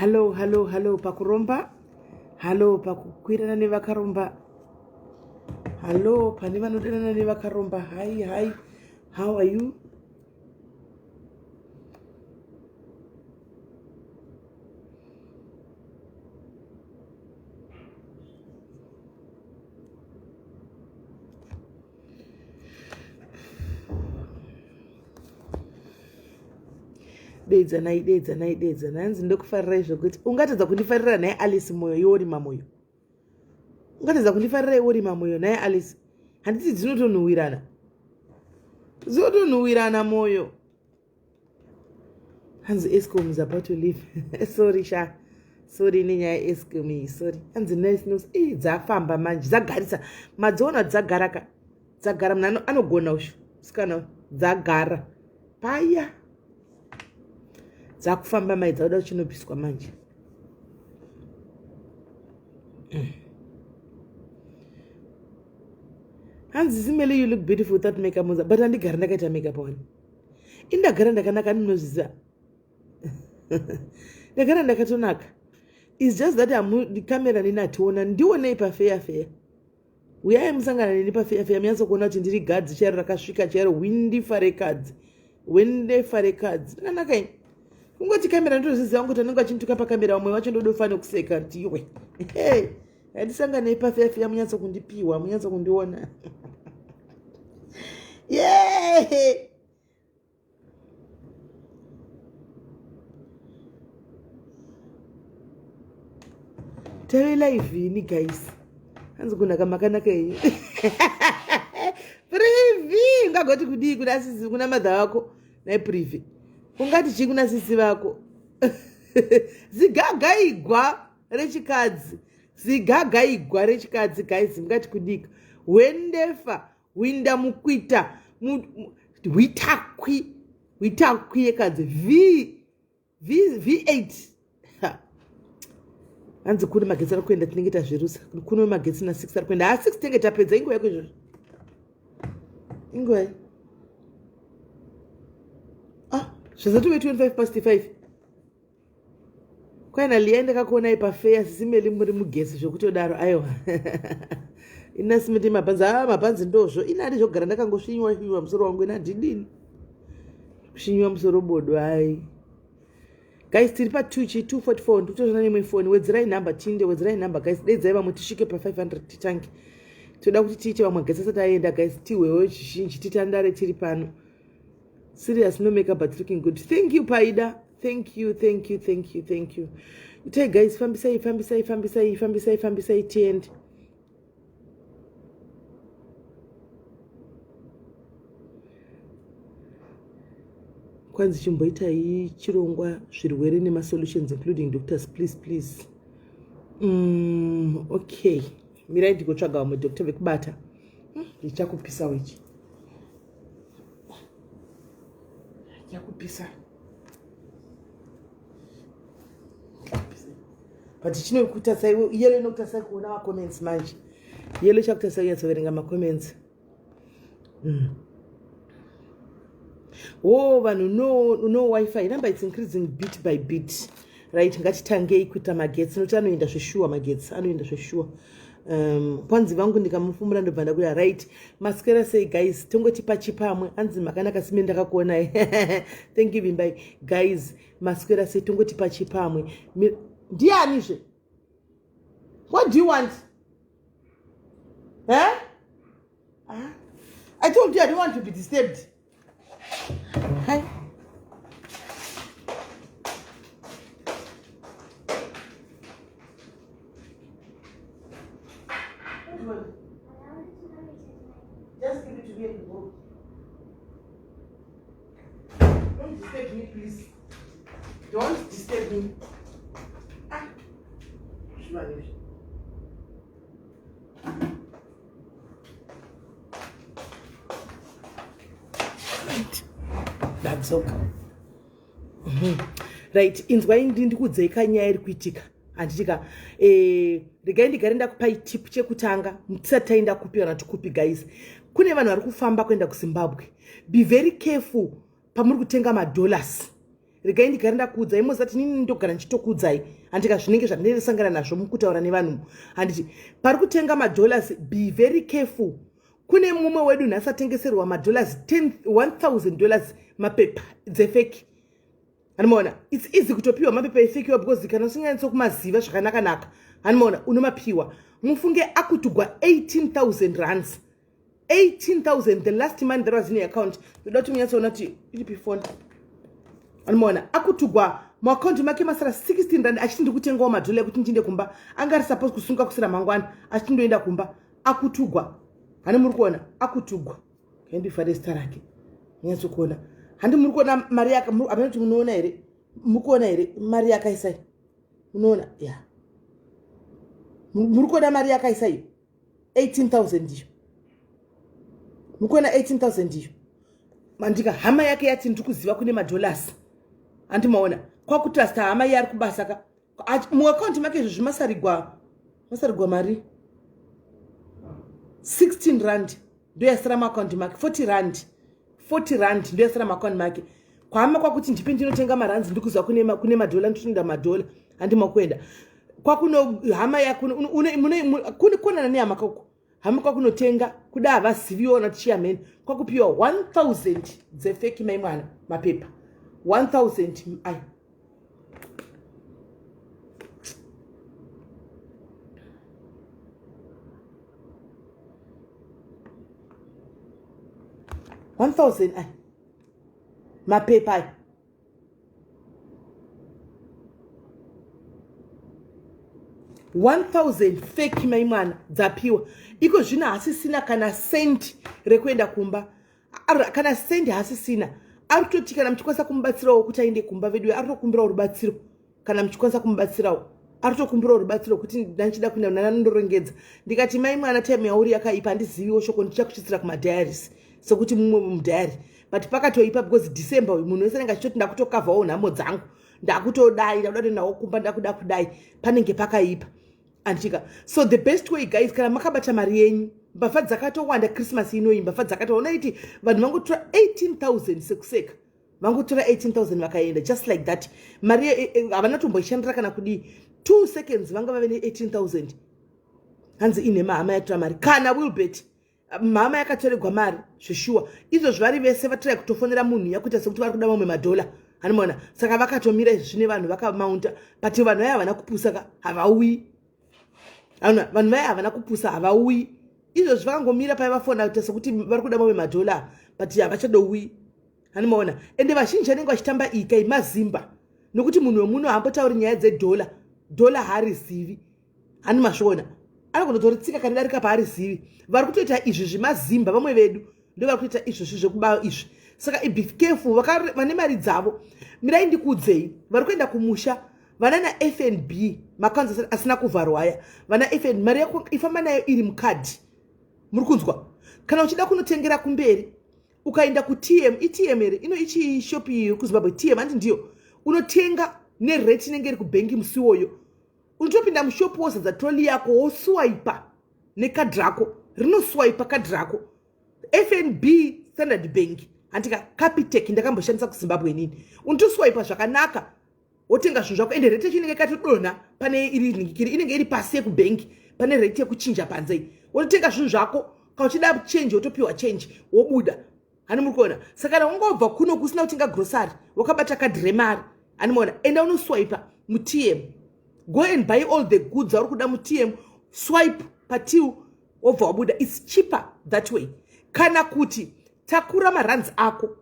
Hallo, hallo, hallo pakuromba. Hallo pakukwirana nevakaromba. Hallo pane vanodanana nevakaromba. Hi, hi. How are you? Deedzanai, deedzanai, deedzanai. Hanzi ndokufarirai zvekuti ungatadza kundifarira nhai Alice Moyo iwe uri mamoyo. Ungatadza kundifarira iwe uri mamoyo nhai Alice. Handiti dzinotonhuwirana. Dzinotonhuwirana moyo. Hanzi Escom is about to leave. Sorry sha. Sorry nenyaya yeEscom iyi sorry. Hanzi nice news. Ii dzafamba manje dzagarisa. Madziona dzagara ka. Dzagara munhu anogona ushu. Sikana dzagara. Paya. Dzakufamba mai dzakuda kuchinopiswa manje. Hanzi Zimele you look beautiful without makeup but andigara ndakaita makeup wani. Indagara ndakanaka ndinozviziva. Ndagara ndakatonaka. It's just that amu camera nini ationa ndionei pafeya feya. Uyai musangana neni pafeya feya munyatso kuona kuti ndiri gadzi chairo rakasvika chairo windifa rekadzi. Wendefa rekadzi. Ndakanaka ini. Kungoti kamera ndotozviziva kuti anenge achinituka pakamera vamwe vacho ndodofa nekuseka ndiwe. Hey. Ngatisanganei pafeya feya munyatso kundipiwa munyatso kundiona. Yeah. Tave live ini guys. Hanzi kunaka makanaka iyi. Privi ungagoti kudii kuna sisi kuna mother vako nai Privi. Ungati chii kuna sisi vako? Zigaga igwa rechikadzi. Zigaga igwa rechikadzi guys mungati kudii? Hwendefa hwinda mukwita hwitakwi hwitakwi yekadzi v v v8 hanzi kune magetsi ari kuenda tinenge tazvirusa kuno magetsi na6 ari kuenda ha 6 tinenge tapedza inguva yako izvozvo inguva ah zvazatove 25 past 5 Kwaina Liya ndakakuonai pafeya sisi Meli muri mugesi zvekutodaro aiwa. Ina simiti mabhanzi aa ah, mabhanzi ndozvo ina adi zvokugara ndakangosvinyiwa svinyiwa musoro wangu ina ndidini kusvinyiwa musoro bodo ai. Guys tiri pa 2 chi 244 ndikutozvona nemwe foni wedzerai number tinde wedzerai number guys deidzai vamwe tisvike pa 500 titange. Toda kuti tiite vamwe gesi asati aenda guys tihwewe zvizhinji titandare tiri pano. Serious no makeup but looking good. Thank you Paida. Thank you, thank you, thank you, thank you. Itai guys, fambisai, fambisai, fambisai, fambisai, fambisai tiende. Kwanzi chimboitai chirongwa zvirwere nemasolutions including doctors please please. Okay. Mirai ndikotsvaga vamwe doctor vekubata. Ndichakupisawo ichi. Chakupisa. But chinokutasai yellow inokutasai kuona macomments manje. Yellow ichakutasai kunyatsoverenga macomments. Oh, vanhu no, no wifi number it's increasing bit by bit. Right, ngatitangei kuita magetsi nokuti anoenda zveshuwa magetsi anoenda zveshuwa. Kwanzi vangu ndikamufumura ndobva ndakuya right. Maswera sei guys, tongoti pachipamwe anzi makanaka sime ndakakuonai. Thank you Vimbai. Guys, maswera sei tongoti pachipamwe. Ndiani zve? What do you want? Eh? Ah? I told you I don't want to be disturbed. Hi. Just give it to me and go. Don't disturb me, please. Don't disturb me. Ah. Right. Ndadzoka. Right, inzwai ndikuudzei kanyaya iri kuitika. Handiti ka regai ndigare ndakupai tip chekutanga tisati taenda kupi kana tikupi guys. Kune vanhu vari kufamba kuenda kuZimbabwe. Be very careful pamuri kutenga madollars. Regai ndigare ndakuudzai, mozati nini ndogara ndichitokuudzai, handika zvinenge zvandinenge nazvo mukutaura nevanhu. Handiti pari kutenga madollars, be very careful. Kune mumwe wedu nhasi atengeserwa madollars $1000 mapepa dzefake. Hanimaona, it's easy kutopiwa mapepa efake iwa, because kana usinganyatso kumaziva zvakanaka-naka, hanimaona, unomapiwa. Mufunge akutugwa 18,000 rands, 18,000, the last money that was in account. Ndoda kuti munyatsoona kuti iripi foni. Hanimaona, akutugwa muakaunti make masara 16 rand, achiti ndiri kutengawo madhola ekuti ndiinde kumba. Anga ari suppose kusunga kusira mangwana, achiti ndoenda kumba. Akutugwa. Hani muri kuona akutugwa? Kaindifare zita rake munyatsokuona. Handi muri kuona mari yaka? Hamene kuti munoona here? Muri kuona here mari yakaisai? Munoona ya? Muri kuona mari yakaisa iyo 18,000 iyo? Muri kuona 18,000 iyo? Mandika hama yake yati ndiri kuziva kune madollars. Handimaona kwakutrusta hama iye ari kubasa ka. Muakaunti make izvo zvimasarigwa, masarigwa mari 16 rand ndoyasara muakaunti make, 40 rand, 40 rand ndoyasara muakaunti make. Kwahama kwakuti ndipe ndinotenga maranzi, ndikuziva kune madhola, ndinotoenda madhola. Handima kuenda kwakuno hama yako konana nehama kako, hama kwakunotenga kuda havaziviwo na chiameni, kwakupiwa 1000 dzefake, mai mwana, mapepa 1000 ai. 1000 ai mapepa ai, 1000 fake, mai mwana, dzapiwa. Iko zvino hasisina kana sendi rekuenda kumba, kana sendi hasisina. Ari kutoti kana muchikwanisa kumubatsirawo kuti aende kumba, vedu, ari kutokumbirawo rubatsiro. Kana muchikwanisa kumubatsirawo, ari kutokumbirawo rubatsiro kuti ndanchida kuenda nanandorongedza. Ndikati, mai mwana, time yauri yakaipa, handiziviwo shoko, ndichakusvitsira kumadiaries sekuti mumwe mudiary, but pakatoipa because December uyu munhu wese anenge achitoti ndakutokavhawo nhamo dzangu, ndakutodai, ndakuda kutoendawo kumba, ndakuda kudai. Panenge pakaipa, andichika. So the best way, guys, kana makabata mari yenyu, mbavha dzakatowanda Christmas inoyi, mbavha dzakatoona iti vanhu vangotora 18,000 sekuseka, vangotora 18,000 vakaenda just like that. Mari havana tomboishandira kana kudii, 2 seconds vanga vave ne18,000. Hanzi ine mahama yatora mari. Kana Wilbert, mhama yakatoregwa mari zveshuwa. Izvozvo vari vese vatirai kutofonera munhu yakuita sekuti vari kuda mamwe madhola. Hanimona, saka vakatomira izvi zvine vanhu vakamaunta, but vanhu vaya havana kupusa ka, havauyi. Vanhu vaya havana kupusa, havauyi. Izvozvi vakangomira paya, vafona kuita sekuti vari kuda mamwe madhola, but havachadouyi. Hanimaona, ende vazhinji vanenge vachitamba iyi mazimba, nokuti munhu wemuno haambotauri nyaya dzedhola, dhola haarizivi. Hani mazviona, anogona kutoritsika kanidarika paarizivi. Vari kutoita izvi zvemazimba, vamwe vedu ndo vari kutoita izvozvi zvekuba izvi. Saka be careful vane mari dzavo. Mirai ndikuudzei, vari kuenda kumusha, vana naFNB maaccounts asina kuvharwa aya, vana FNB, mari yako ifamba nayo iri mukadhi. Muri kunzwa? Kana uchida kunotengera kumberi, ukaenda kuTM, iTM here ino ichi shop iyi kuZimbabwe, TM handi ndiyo unotenga nerate inenge iri kubhengi musi iwoyo. Unotopinda mushopu, wozadza trolley yako, woswaipa nekadhi rako, rinoswaipa kadhi rako. FNB, Standard Bank, handika Capitec ndakamboshandisa kuZimbabwe inini. Unotoswaipa zvakanaka, wotenga zvinhu zvako, ende rate yacho inenge yakatodonha pane iri nhingikiri, inenge iri pasi yekubhengi pane rate yekuchinja panze. Wototenga zvinhu zvako, kana uchida change wotopiwa change, wobuda. Hani muri kuona? Saka kana wangobva kuno kusina kutenga grocery, wakabata kadhi remari, animaona, enda unoswipa muTM. Go and buy all the goods auri kuda muTM, swipe patil, wobva wabuda. It's cheaper that way. Kana kuti takura marands ako.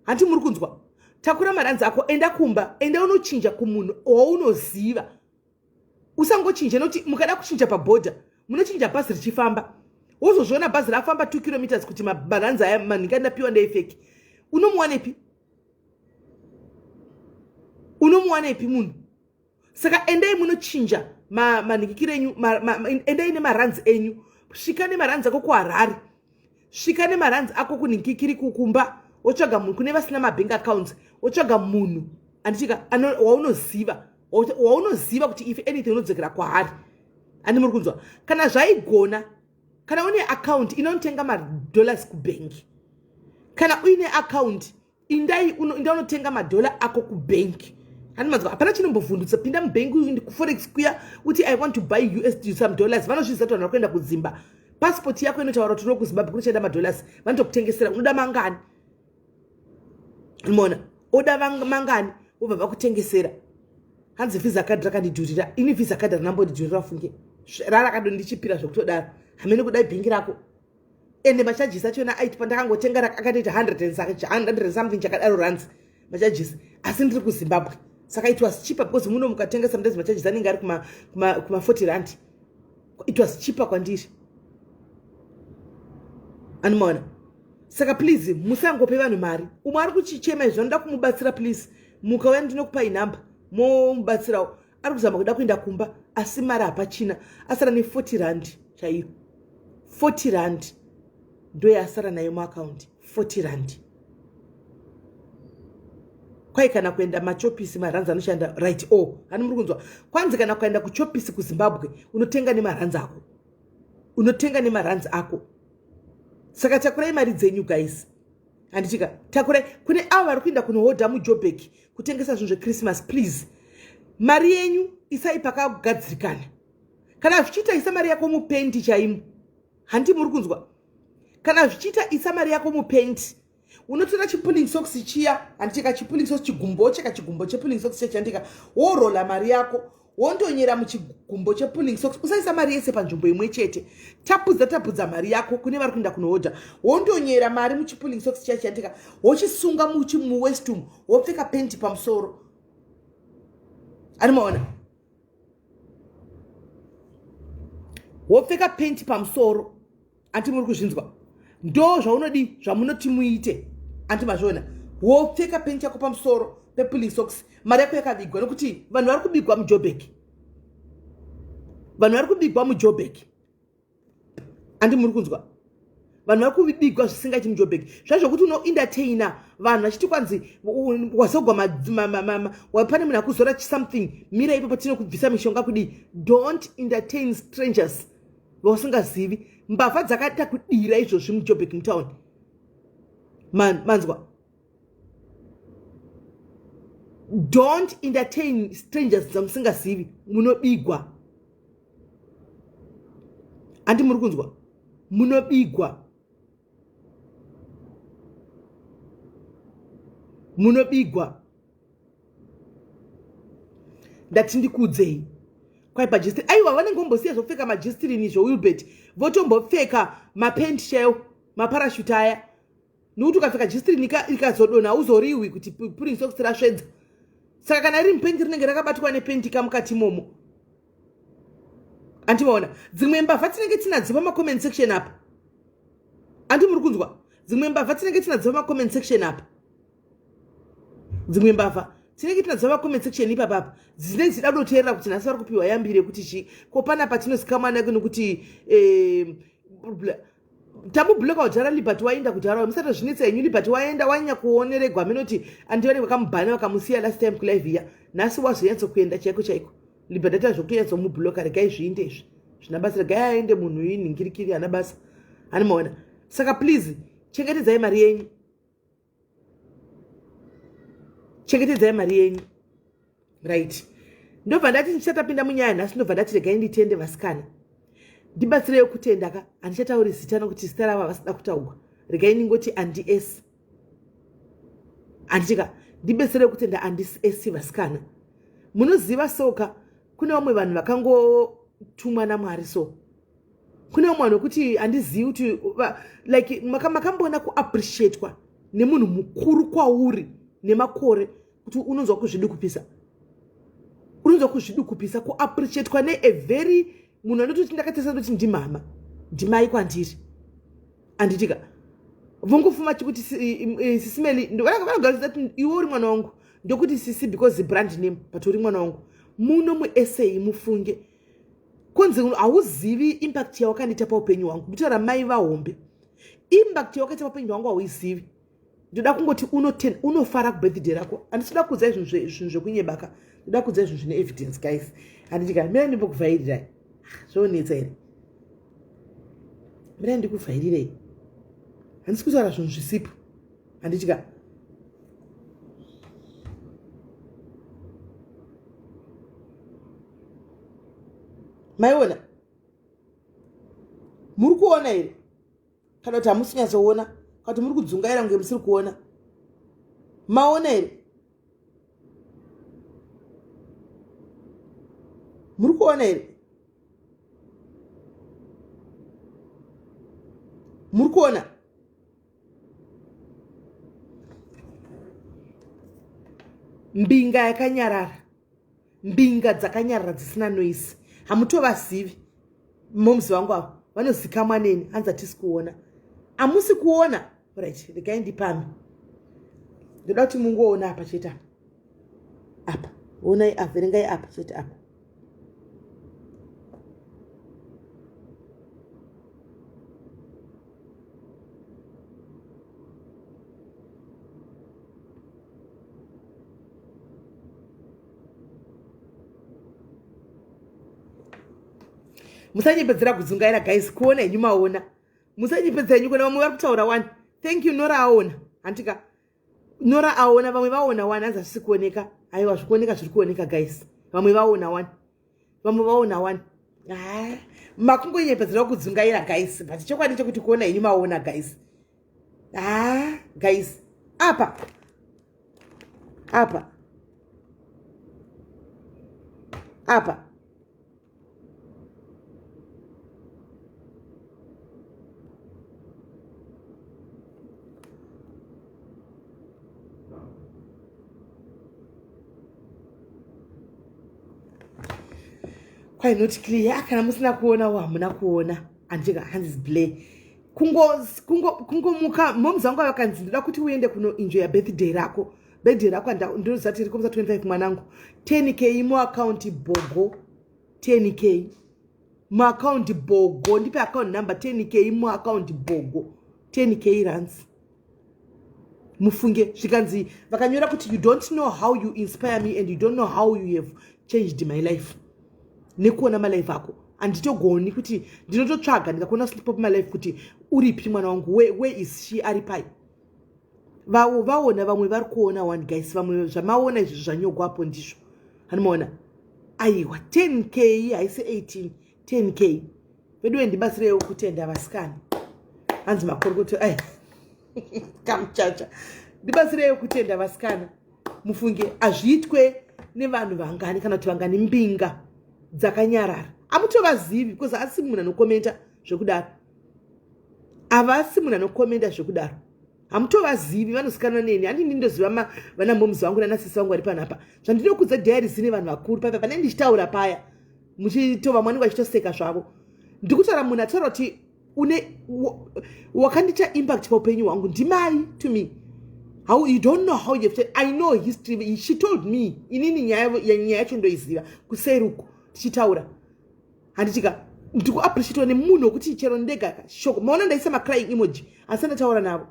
Handi muri kunzwa? Takura marands ako, enda kumba, enda unochinja kumunhu waunoziva. Usangochinja, nokuti mukada kuchinja pabhodha munochinja bhazi richifamba, wozozviona bhazi rafamba 2 kilometers kuti maranzi aya manhinga ndapiwa ndeefake. Unomuwanepi? Unomuwanepi munhu? Saka endai munochinja manhingikiro enyu, endai nemaranzi enyu. Svika nemaranzi ako kuHarare, svika nemaranzi ako kunhingikiri kukumba, wotsvaga munhu kune vasina mabank accounts, wotsvaga munhu, andichika, waunoziva kuti if anything unodzokera kwaari. Andi muri kunzwa? Kana zvaigona, kana une account inotenga madollars kubhengi, kana uine account Indai inda unotenga madhola ako kubhenki. Hani manzwa, hapana chinombovhundutsa. Pinda mubhenki kuforex kuya uti I want to buy USD some dollars. Vanozviziva kuti vanhu vari kuenda kudzimba. Passport yako inotaura kuti unokuzimbabwe kunoshanda madollars, vanotokutengesera. Unoda mangani? Mona oda mangani, wobva vakutengesera. Hanzi visa card rakandidhurira. Ini visa card rinambondidhurira funge rarakadondichipira zvekutodaro. Hamene kudai bhingi rako ende macharges achona aiti pandakangotenga akatoita 100 something chakadaro rands macharges, asi ndiri kuZimbabwe, saka it was cheaper because muno mukatenga sometimes macharges anenge ari kuma 40 rand. It was cheaper kwandiri, anomaona. Saka please musangope vanhu mari. Umwe ari kuchichema izvi, vanoda kumubatsira, please mukauya ndinokupai nhamba momubatsirawo. Ari kuzama kuda kuenda kumba asi mari hapachina, asara ne40 rand chaiyo. 40 rand ndoyaasara nayo muakaundi, 40 rand. Kwai kana kuenda machopisi maranzi anoshanda, right? O oh, hani muri kunzwa? Kwanzi kana kuenda kuchopisi kuZimbabwe unotenga nemaranzi ako, unotenga nemaranzi ako. Saka takurai mari dzenyu guys, handitika? Takurai. Kune avo vari kuenda kunohodha muJobek kutengesa zvinhu zveChristmas, please mari yenyu isai pakagadzirikana. Kana zvichiita, isa mari yako mupendi chaimo. Handi muri kunzwa? Kana zvichiita, isa mari yako mupendi. Unotora chipulling socks chiya, handitika? Chipulling socks, chigumbo cheka, chigumbo chepulling socks chechandika, worola mari yako, wondonyera muchigumbo chepulling socks. Usaisa mari yese panzvimbo imwe chete. Tapudza tapudza mari yako kune vari kuenda kunohodha. Wondonyera mari muchipulling socks chiya chandika, wochisunga muwestum, wopfeka penti pamusoro. Ani maona? Wopfeka penti pamusoro. Anti muri kuzvinzwa? Ndo zvaunodi, zvamunoti muite. Anti mazviona? Wopfeka penti yako pamusoro pepulling socks, mari yako yakavigwa, nokuti vanhu vari kubigwa muJobek, vanhu vari kubigwa muJobek. Andi muri kunzwa? Vanhu vari kubigwa zvisingaiti muJobek. Zvazvokuti unoentertaina vanhu vachiti kwanzi wazogwa, pane munhu akuzora something, mira ipapo tinokubvisa mishonga kudii. Don't entertain strangers vausingazivi. Mbavha dzakaita kudira izvozvi muJobek mutown. Manzwa? Don't entertain strangers dzamusingazivi, munobigwa. Handi muri kunzwa? Munobigwa, munobigwa. Ndati ndikuudzei kwai pajistiri, aiwa, vanenge vombosiya zvokupfeka majistirini izvo, Wilbert, votombopfeka mapenti chaiwo, maparashuti aya, nokuti ukapfeka jistirini ikazodonha hauzoriwi kuti pulling socks rasvedza. Saka kana riri mupenti rinenge rakabatwa nepenti kamukati imomo. Andimaona dzimwe mbavha tinenge tinadzo pamacomment section apa. Andi muri kunzwa? Dzimwe mbavha tinenge tinadzo pamacomment section apa. Dzimwe mbavha tinenge tinadzo pamacomment section ipapapa, dzinenge dzichida kutoteerera kuti nhasi vari kupiwa yambire yekuti chii. Ko panapa tinozikamwa nake nokuti tamubhuloka kudhara. Liberty waenda kudhara, musati zvinetsa henyu. Liberty waenda, wanyanya kuoneregwa minoti andivane vakamubhana vakamusiya last time kulive iya. Nhasi wazonyatsokuenda chaiko chaiko. Liberty ata zvokutonyatsomubhuloka. Regai zviinde izvi, zvina basa. Regai aende munhu inhingirikiri, hana basa. Hani maona? Saka please chengetedzai mari yenyu, chengetedzai mari yenyu, right? Ndobva ndati ndichatapinda munyaya nhasi, ndobva ndati regai nditende vasikana. Ndibatsireyo kutenda ka. Handichatauri zita nokuti zita ravo havasida kutaurwa. Regai ndingoti andi s, handitika? Ndibetsereyo kutenda andi s. Vasikana, munoziva soka kune vamwe vanhu vakangotumwa naMwari. So kune vamwe vanhu vekuti handizivi kuti like makamboona kuappreciatwa nemunhu mukuru kwauri nemakore kuti unonzwa kuzvidukupisa, unonzwa kuzvidukupisa kuappreciatwa nea very munhu anototi ndakatesa ndoti ndimama, ndimai kwandiri, handitika? Vongofuma chikuti sisimeli vanogara kuti iwe uri mwana wangu, ndokuti sisi because brand name, but uri mwana wangu. Muno muSA mufunge kunzi hauzivi impact yawakandiita paupenyu hwangu. Kutaura mai vahombe, impact yawakaita paupenyu hwangu hauizivi. Ndoda kungoti unofara kubirthday rako. Handisida kuudzai zvinhu zvekunyebaka, ndoda kuudzai zvinhu zvine evidence guys, handitika? Mira ndimbokuvhairirai. Zvonetsa here? Mira ndikuvhairirei. Handisi kutaura zvinhu zvisipo, handitika? Maiona? Muri kuona here? Kana kuti hamusi kunyatsoona? Kana kuti muri kudzungaira kunge musiri kuona? Maona here? Muri kuona here? Muri kuona? Mbinga yakanyarara, mbinga dzakanyarara dzisina noise, hamutovazivi. Moms vangu avo vanozikamwa neni, hanzi hatisi kuona. Hamusi kuona? Right, regai ndipame. Ndoda kuti mungoona apa chete, apa apa, onai apa, verengai apa chete apa. Musanyepedzera kudzungaira guys, kuona henyu maona. Musanyepedzera henyu kuona, vamwe vari kutaura wani. Thank you Nora, aona hantika? Nora aona, vamwe vaona wani. Hanzi hazvisi kuoneka. Aiwa, zvikuoneka, zviri kuoneka guys. Vamwe vaona wani, vamwe vaona wani. Ah, makungonyepedzera kudzungaira guys, but chokwadi chekuti kuona henyu maona guys. Ah, guys, apa apa apa. Quite not clear. Kana musina kuona, hamuna kuona. Andika hanzi blay kungomuka. Moms vangu vakanzi ndoda kuti uende kunoenjoya birthday rako. Birthday rako ndinoziva tiri kumusa 25 mwanangu. 10K muaccount bogo, 10K muaccount bogo, ndipe account number. 10K muaccount bogo, 10K rands mufunge. Zvikanzi vakanyora kuti, "You don't know how you inspire me and you don't know how you have changed my life. Nekuona malife ako handitogoni kuti ndinototsvaga ndikakuona slip of my life kuti uripi mwana wangu, where is she, ari pai?" Vaona, vamwe vari kuona one guys, vamwe zvamaona izvi zvanyogwapo ndizvo hanimaona. Aiwa, 10K haisi 18, 10K. Veduwe, ndibatsireiwo kutenda vasikana. Hanzi makorokoto ai kamuchacha. Ndibatsireiwo kutenda vasikana. Mufunge, hazviitwe nevanhu vangani kana kuti vangani mbinga dzakanyarara. Hamutovazivi because asi munhu anokomenta zvekudaro, havasi munhu anokomenda zvekudaro. Hamutovazivi, vanozikanwa neni. Handini ndoziva vana moms vangu nanasisi vangu vari panapa. Zvandinokudza diary zine vanhu vakuru papa pane ndichitaura paya, muchitova mwanenge vachitoseka zvavo. Ndikutaura munhu ataura kuti une wakandiita impact paupenyu hwangu ndimai. To me, how you don't know how you've, I know history, she told me. Inini nyaya yacho ndoiziva kuseruko tichitaura. Handitika ndikuappreciatwa nemunhu wekuti chero ndega shoko maona ndaisa macrying emoji, asi ndataura navo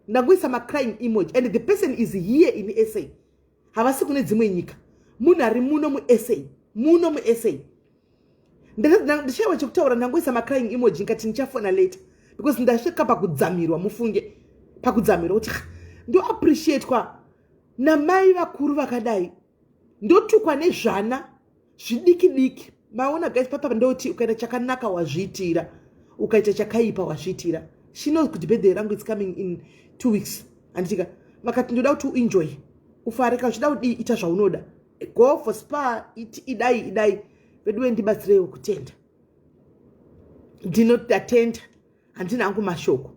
ndangoisa macrying emoji, and the person is here in SA, havasi kune dzimwe nyika. Munhu ari muno muSA, muno muSA. Ndishaiwa chekutaura, ndangoisa macrying emoji, ngati ndichafona later because ndasvika pakudzamirwa. Mufunge, pakudzamirwa kuti ndoappreciatwa namai vakuru vakadai, ndotukwa nezvana zvidiki diki. Maona guys, papa ndoti ukaita chakanaka wazviitira, ukaita chakaipa wazviitira. She knows kuti birthday rangu it's coming in 2 weeks. Handitika vakati ndoda kuti uenjoy, ufare. Kana uchida kudii, ita zvaunoda, go for spa, idai idai. Veduwe, ndibatsireiwo kutenda. Ndinodatenda, handina hangu mashoko,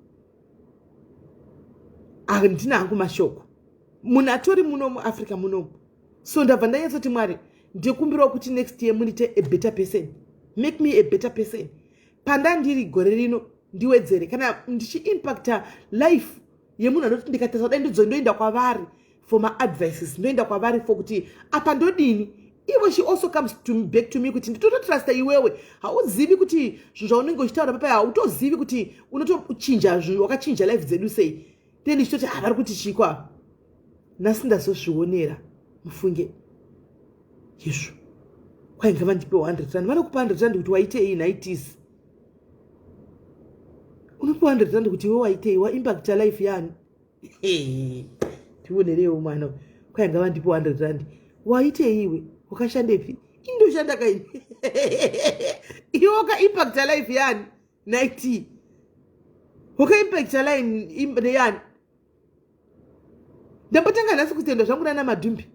handina hangu mashoko. Munhu atori muno muAfrica munomu. So ndabva ndanyatsoti, Mwari, ndikumbirawo kuti next year munite a better person, make me a better person. Pandandiri gore rino ndiwedzere kana ndichiimpacta life yemunhu anoti ndikatarisa kudai ndidzo ndoenda kwavari for maadvices, ndoenda kwavari for kuti apa ndodini. Ivo she also comes back to me kuti nditototrusta iwewe. Hauzivi kuti zvinhu zvaunenge uchitaura papa, hautozivi kuti unotochinja zvinhu, wakachinja life dzedu sei. Then ndichitoti, ah, vari kuti chikwa nhasi ndazozvionera. Mufunge izvo, kwainga vandipe 100 rand. Vanokupa 100 rand kuti waitei? Naitisi unopiwa 100 rand kuti iwe waitei, waimpacta life yani? Tionereiwo mwana, kwainga vandipe 100 rand, waitei iwe? Wakashandepi? Indoshanda. kushanda kaini. Iwe wakaimpacta life yani 90 wakaimpacta line yani. Ndambotanga nhasi kutenda zvangu nana Madhumbi.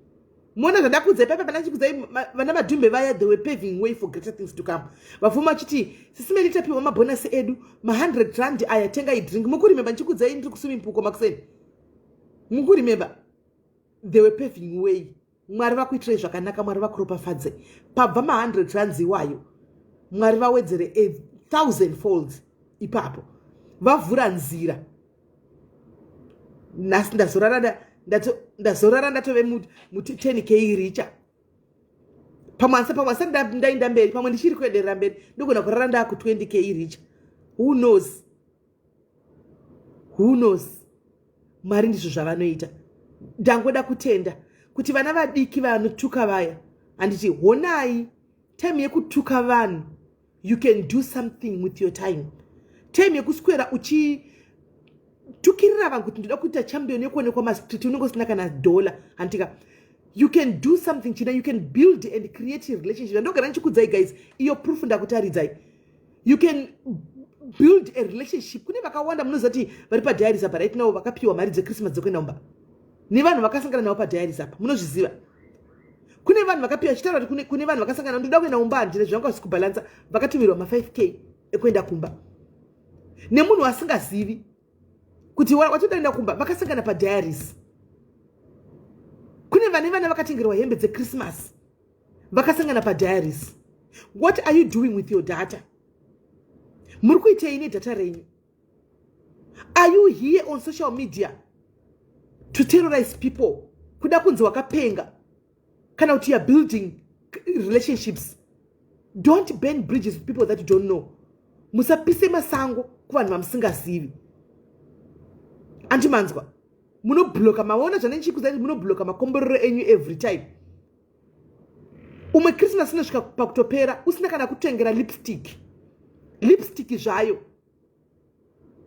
Muona zvandakudzai paipa pandachikudzai vana Madhumbe vaya, they were paving way for greater things to come. Vafuma vachiti sisimeli tapiwa mabhonasi edu ma100 rand aya, tengai drink. Mukuremember ndichikudzai ndiri kuswimming pool komakuseni? Mukuremember? They were paving way. Mwari vakuitirai zvakanaka, Mwari vakuropafadze. Pabva ma100 rands iwayo, Mwari vawedzere a thousand folds ipapo, vavhura nzira. Nhasi ndazorara ndatove mu10K richa. Pamwe asi pamwe asati ndaenda mberi, pamwe ndichiri kuenderera mberi, ndogona kurara ndaaku 20K richa. Who knows, who knows? Mwari ndizvo zvavanoita. Ndangoda kutenda kuti vana vadiki vanotuka vaya, handiti honai time yekutuka vanhu, you can do something with your time. Time yekuswera uchitukirira vanhu kuti ndoda kuita champion yekuonekwa mastreet, unenge usina kana dhola, handitika? You can do something china, you can build and create a relationship. Ndogara ndichikudzai guys, iyo proof ndakutaridzai. You can build a relationship. Kune vakawanda munoziva kuti vari padiaries apa right now vakapiwa mari dzechristmas dzekuenda kumba nevanhu vakasangana navo padiaries apa. Munozviziva, kune vanhu vakapiwa chitaura kuti kune vanhu vakasangana, ndoda kuenda kumba, handina zvanga vasi kubhalansa, vakatumirwa ma5K ekuenda kumba nemunhu asingazivi kuti watoda kuenda kumba, vakasangana padiaries. Kune vane vana vakatengerwa hembe dzechristmas, vakasangana padiaries. What are you doing with your data? Muri kuitei nedata renyu? Are you here on social media to terrorize people, kuda kunzi wakapenga, kana kuti you are building relationships? Don't burn bridges with people that you don't know. Musapise masango kuvanhu vamusingazivi. Andimanzwa munobloka, maona zvanenchikuza kuti munobloka makomborero enyu every time. Umwe Christmas inosvika pakutopera usina kana kutengera lipstick, lipstick zvayo,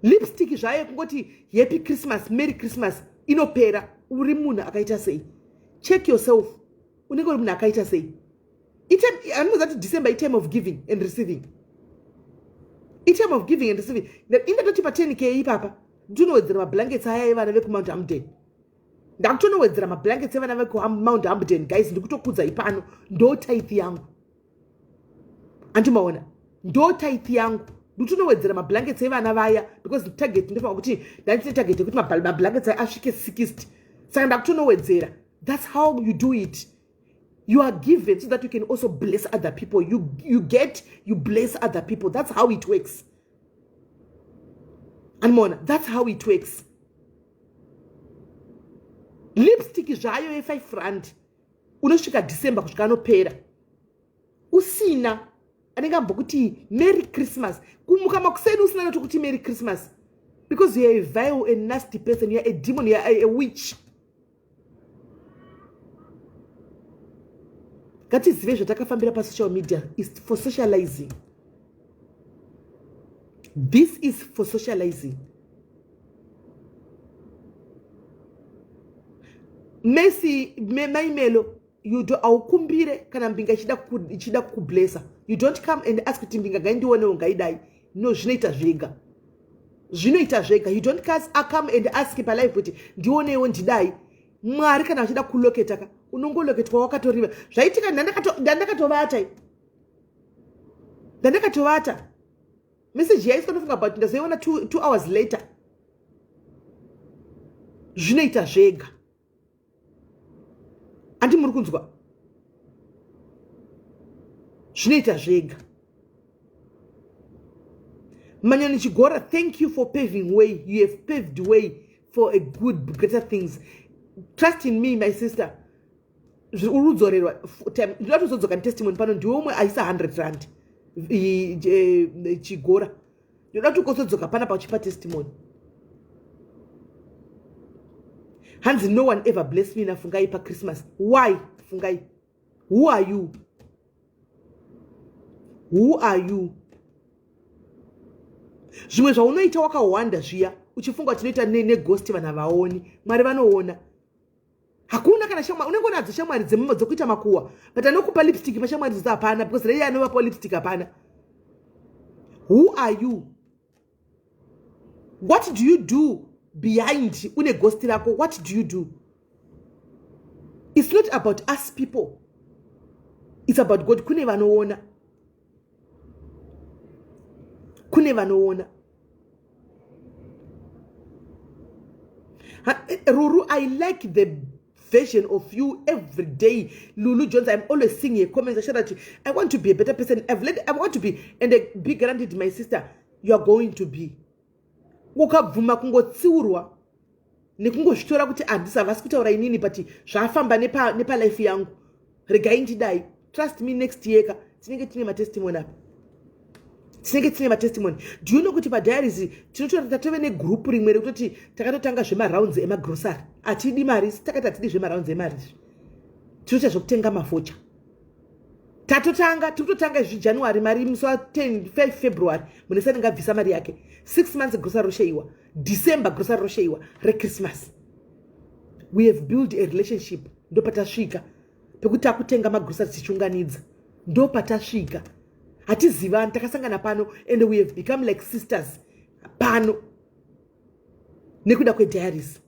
lipstick zvayo, kungoti happy Christmas, merry Christmas, inopera. Uri munhu akaita sei? Check yourself, unenge uri munhu akaita sei? Anoziva kuti December itime of giving and receiving, itime of giving and receiving. Indatoti pa10K ipapa ndinowedzera mablankets aya evana vekuMount Hampden. Ndakutonowedzera mablankets evana vekuMount Hampden. Guys, ndikutokudza ipano, ndo tithe yangu. Andimaona, ndo tithe yangu. Ndikutonowedzera mablankets evana vaya because target ndofanira kuti ndandine target yekuti mablankets aya asvike 60, saka ndakutonowedzera. That's how you do it. You are given so that you can also bless other people. You get, you bless other people. That's how it works. Anmona, that's how it works. Lipstick zvayo ye5 rand, unosvika December kusvika anopera usina anenge ambokuti merry Christmas. Kumuka makuseni usina notokuti merry Christmas because you are a vile and nasty person. You are a demon, you are a witch. Ngatizive zvatakafambira pasocial media is for socializing. This is for socializing. Messi maimelo, you do aukumbire kana mbinga ichida kukublessa. You don't come and ask kuti mbinga ngaindionewo, ngaidai. No, zvinoita zvega, zvinoita zvega. You don't come and ask palive kuti ndionewo, ndidai. Mwari kana vachida kuloketa ka, unongoloketwa wakatoriva. Zvaitika, ndandakatovata, ndandakatovata, meseji yaiswa, ndofunga about ndazoiona 2 hours later. Zvinoita zvega. Handi muri kunzwa? Zvinoita zvega. Manyoni Chigora, thank you for paving way. You have paved way for a good greater things. Trust in me, my sister, uri kudzorerwa. Ndinoda kuzodzoka netestimony pano. Ndiwe umwe aisa 100 rand, Chigora. Ndinoda kuti ukosodzoka panapa uchipa testimony. Hanzi, "No one ever bless me naFungai pachristmas." Why, Fungai? Who are you? Who are you? Zvimwe zvaunoita wakawanda zviya uchifunga tinoita neghost, vanhu havaoni. Mwari vanoona. Hakuna kana shamwari, unenge unadzo shamwari dzekuita makuwa, but anokupa lipstick pashamwari dzose hapana, because rei anovapawo lipstick hapana. Who are you? What do you do behind une ghost rako? What do you do? It's not about us people, it's about God. Kune vanoona, kune vanoona. Ruru, I like the version of you every day. Lulu Jones, I'm always seeing your comments. I said that I want to be a better person. I've let, I want to be, and be granted, my sister, you are going to be. Ukabvuma kungotsiurwa nekungozvitora kuti handisi, havasi kutaura inini, but zvafamba nepalife yangu, regai ndidai. Trust me, next year ka tinenge tine matestimony apa, tinenge tine matestimony. Do you know kuti padiaries tinotora tatove negroup rimwe rekutoti takatotanga zvemarounds emagrosary? Hatidi mari, takati hatidi zvemarounds emari izvi, tinoita zvekutenga mafocha. Tatotanga, tiri kutotanga izvi January, mari musi wa 10 5 February, munhu ese anenge abvisa mari yake. 6 months grocery rosheiwa, December grocery rosheiwa reChristmas. We have built a relationship, ndopatasvika pekuti takutenga magrocery tichiunganidza. Ndopatasvika, hatizivani, takasangana pano and we have become like sisters pano nekuda kwediaries.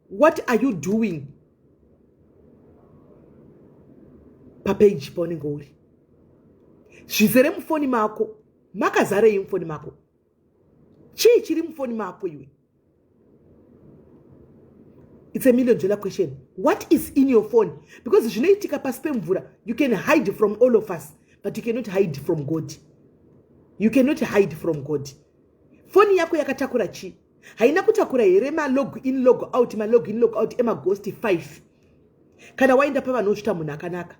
What are you doing papage paunenge uri? Zvizere mufoni mako, makazarei mufoni mako? Chii chiri mufoni mako iwe? It's a million dollar question. What is in your phone? Because zvinoitika pasi pemvura, you can hide from all of us, but you cannot hide from God. You cannot hide from God. Foni yako yakatakura chii? Haina kutakura here malog in log out, malog in log out emaghost 5? Kana waenda pavanozvita munhu akanaka,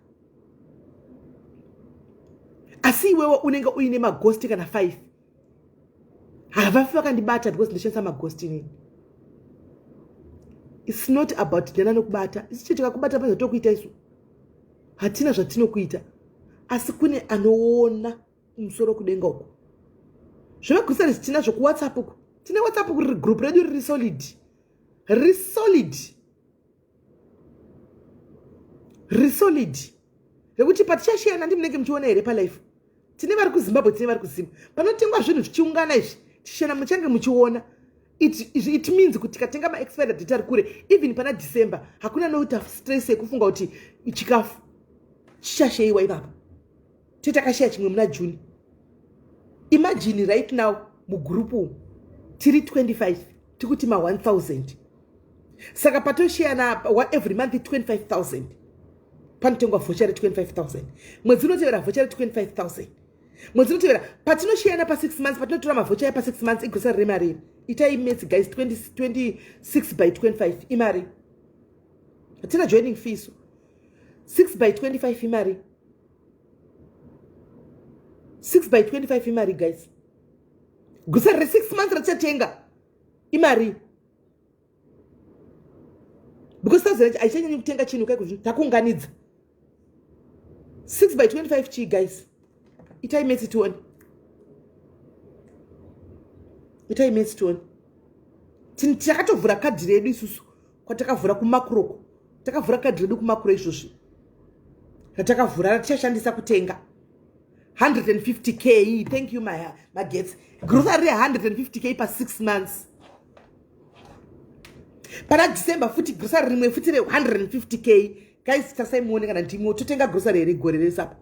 asi iwewe unenge uine maghost kana 5. Havafi vakandibata because ndoshandisa maghost inini. It's not about ndana nokubata. Isu chete tikakubata pane zvatokuita, isu hatina zvatinokuita, asi kune anoona kumusoro kudenga uko. Zvemagroceries tinazvo kuWhatsApp uku, tine WhatsApp riri group redu riri solid, riri solid, riri solid, rekuti patichashiyana ndi munenge muchiona here palife. Tine vari kuZimbabwe, tine vari kuZimba, panotengwa zvinhu zvichiungana izvi tichena, muchange muchiona. It means kuti tikatenga maexpired date ari kure, even pana December hakuna noita stress yekufunga kuti chikafu chichasheyiwa ipapa. Tetakasheya chimwe muna June. Imagine right now mugroup umu tiri 25, tikuti ma1000, saka patosheyana every month 25,000, panotengwa vhocha re25,000, mwedzi unotevera vhocha re25,000, mwedzi unotevera. Patinosheyana pa6 months, patinotora mavhocha aya pa6 months, igrocery remari. Itai maths guys, 20, 26 by 25 imari. Hatina joining fee so 6 by 25 imari. 6 by 25 imari guys. Grocery re6 months ratichatenga imari, because thousand haichanyanyi kutenga chinhu kaiko, takuunganidza. 6 by 25 chii guys? Itai maths tione, itai maths tione. Takatovhura kadhi redu isusu kwatakavhura kumakuroko, takavhura kadhi redu kumakuro izvozvi ratakavhura ratichashandisa kutenga 150K. Thank you magetsi. Grocery re150K pa6 months. Pana December futi grocery rimwe futi re150K. Guys, tasai muone kana ndimwe totenga grocery here gore resapa.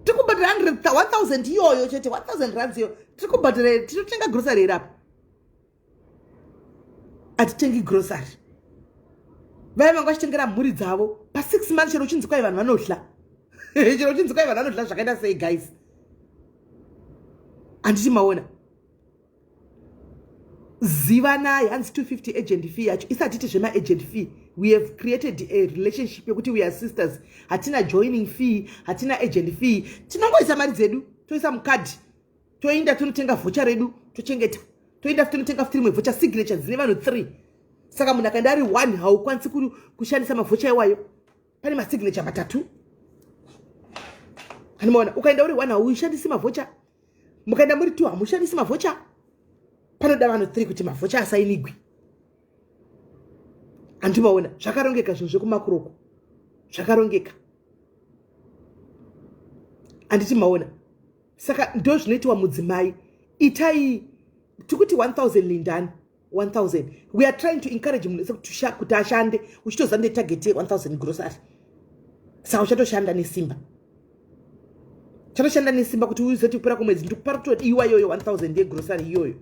Tiri kubhadhara 1000 iyoyo chete, 1000 rands iyo tiri kubhadhara. Tinotenga grocery here apa? Hatitengi grocery. Vaya vanga vachitengera mhuri dzavo pa6 months, chero uchinzi kwai vanhu vanodla, chero uchinzi kwai vanhu vanodla zvakaita sei guys, handiti maona? Zivanai. Hanzi 250 agent fee yacho isati ti zvemaagent fee. We have created a relationship yekuti we are sisters. Hatina joining fee, hatina agent fee. Tinongoisa mari dzedu, toisa mukadhi, toenda tonotenga vhocha redu, tochengeta, toenda tonotenga futi rimwe vhocha. Signature dzine vanhu 3, saka munhu akaenda ari 1 haukwanisi kushandisa mavhocha iwayo. Pane masignature matatu, anomaona. Ukaenda uri 1 haushandisi mavhocha, mukaenda muri 2 hamushandisi mavhocha. Panoda vanhu 3 kuti mavhocha asainigwi. Handimaona zvakarongeka zvinhu zvekumakuroko zvakarongeka. Handiti maona. Saka ndo zvinoitwa mudzimai. Itai tikuti 1000 lindani 1000. We are trying to encourage munhu wese kuti ashande uchitoziva ndine target ye 1000 grocery. Saka uchatoshanda nesimba. Uchatoshanda nesimba kuti uzoti kupera kwemwedzi ndikupara kutodiwa iyoyo 1000 yegrocery iyoyo.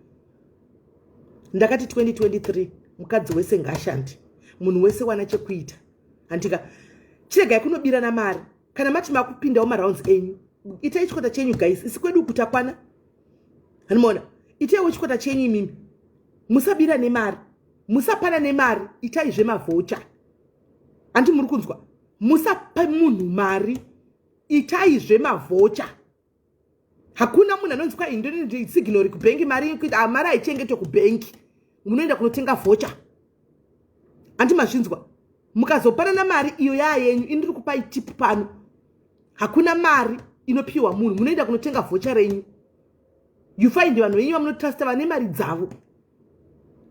Ndakati 2023 mukadzi wese ngaashande. Munhu wese wana chekuita. Handika chiregai kunobirana mari. Kana mati makupindawo marounds enyu, itai chikwata chenyu guys. Isi kwedu kutakwana. Hanimona, itaiwo chikwata chenyu imimi. Musabira nemari. Musapana nemari, itai zvemavhocha. Hanti muri kunzwa? Musapa munhu mari, itai zvemavhocha. Hakuna munhu anonzi kwa indoni signal kubhengi mari kuita mari haichengetwe kubhengi. Munoenda kunotenga vhocha. Hanti mazvinzwa? Mukazopanana mari iyo yaa yenyu, ini ndiri kupai tip pano. Hakuna mari inopiwa munhu, munoenda kunotenga vhocha renyu. You find vanhu venyu vamunotrusta vane mari dzavo.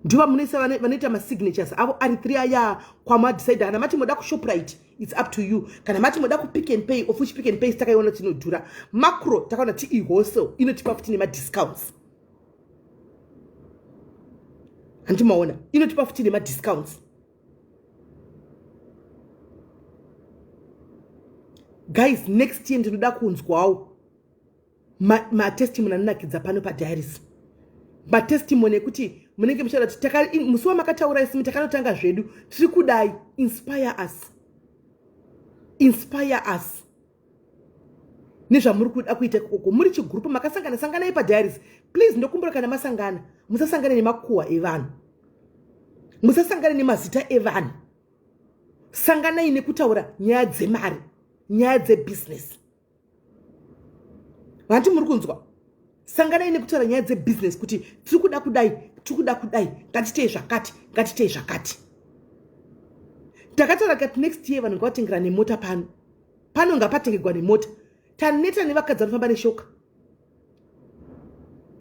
Ndivo vamunoisa vanoita masignatures avo ari 3 aya kwamadecide. Kana mati moda kuShoprite, it's up to you. Kana mati moda kupick and pay, of which Pick and Pay takaiona tinodhura. Makro takaona ti wholesale inotipa futi nemadiscounts. Hanti maona inotipa futi nemadiscounts. Guys, next year ndinoda kunzwawo matestimony anonakidza pano padiaries. Matestimony ekuti munenge muchitaura kuti musi wamakataura isimi takanotanga zvedu tiri kudai. Inspire us. Inspire us. Nezvamuri kuda kuita ikoko muri chigrupu makasangana, sanganai padiaries. Please, ndokumbura kana masangana musasangane nemakuhwa evanhu, musasangane nemazita evanhu. Sanganai nekutaura nyaya dzemari, nyaya dzebusiness. Vanti muri kunzwa? Sanganai nekutaura nyaya dzebusiness kuti tiri kuda kudai, tiri kuda kudai, ngatitei zvakati, ngatitei zvakati. Takataura kati next year vanhu ngavatengera nemota pano. Pano ngapatengegwa nemota. Taneta nevakadzi vanofamba neshoka.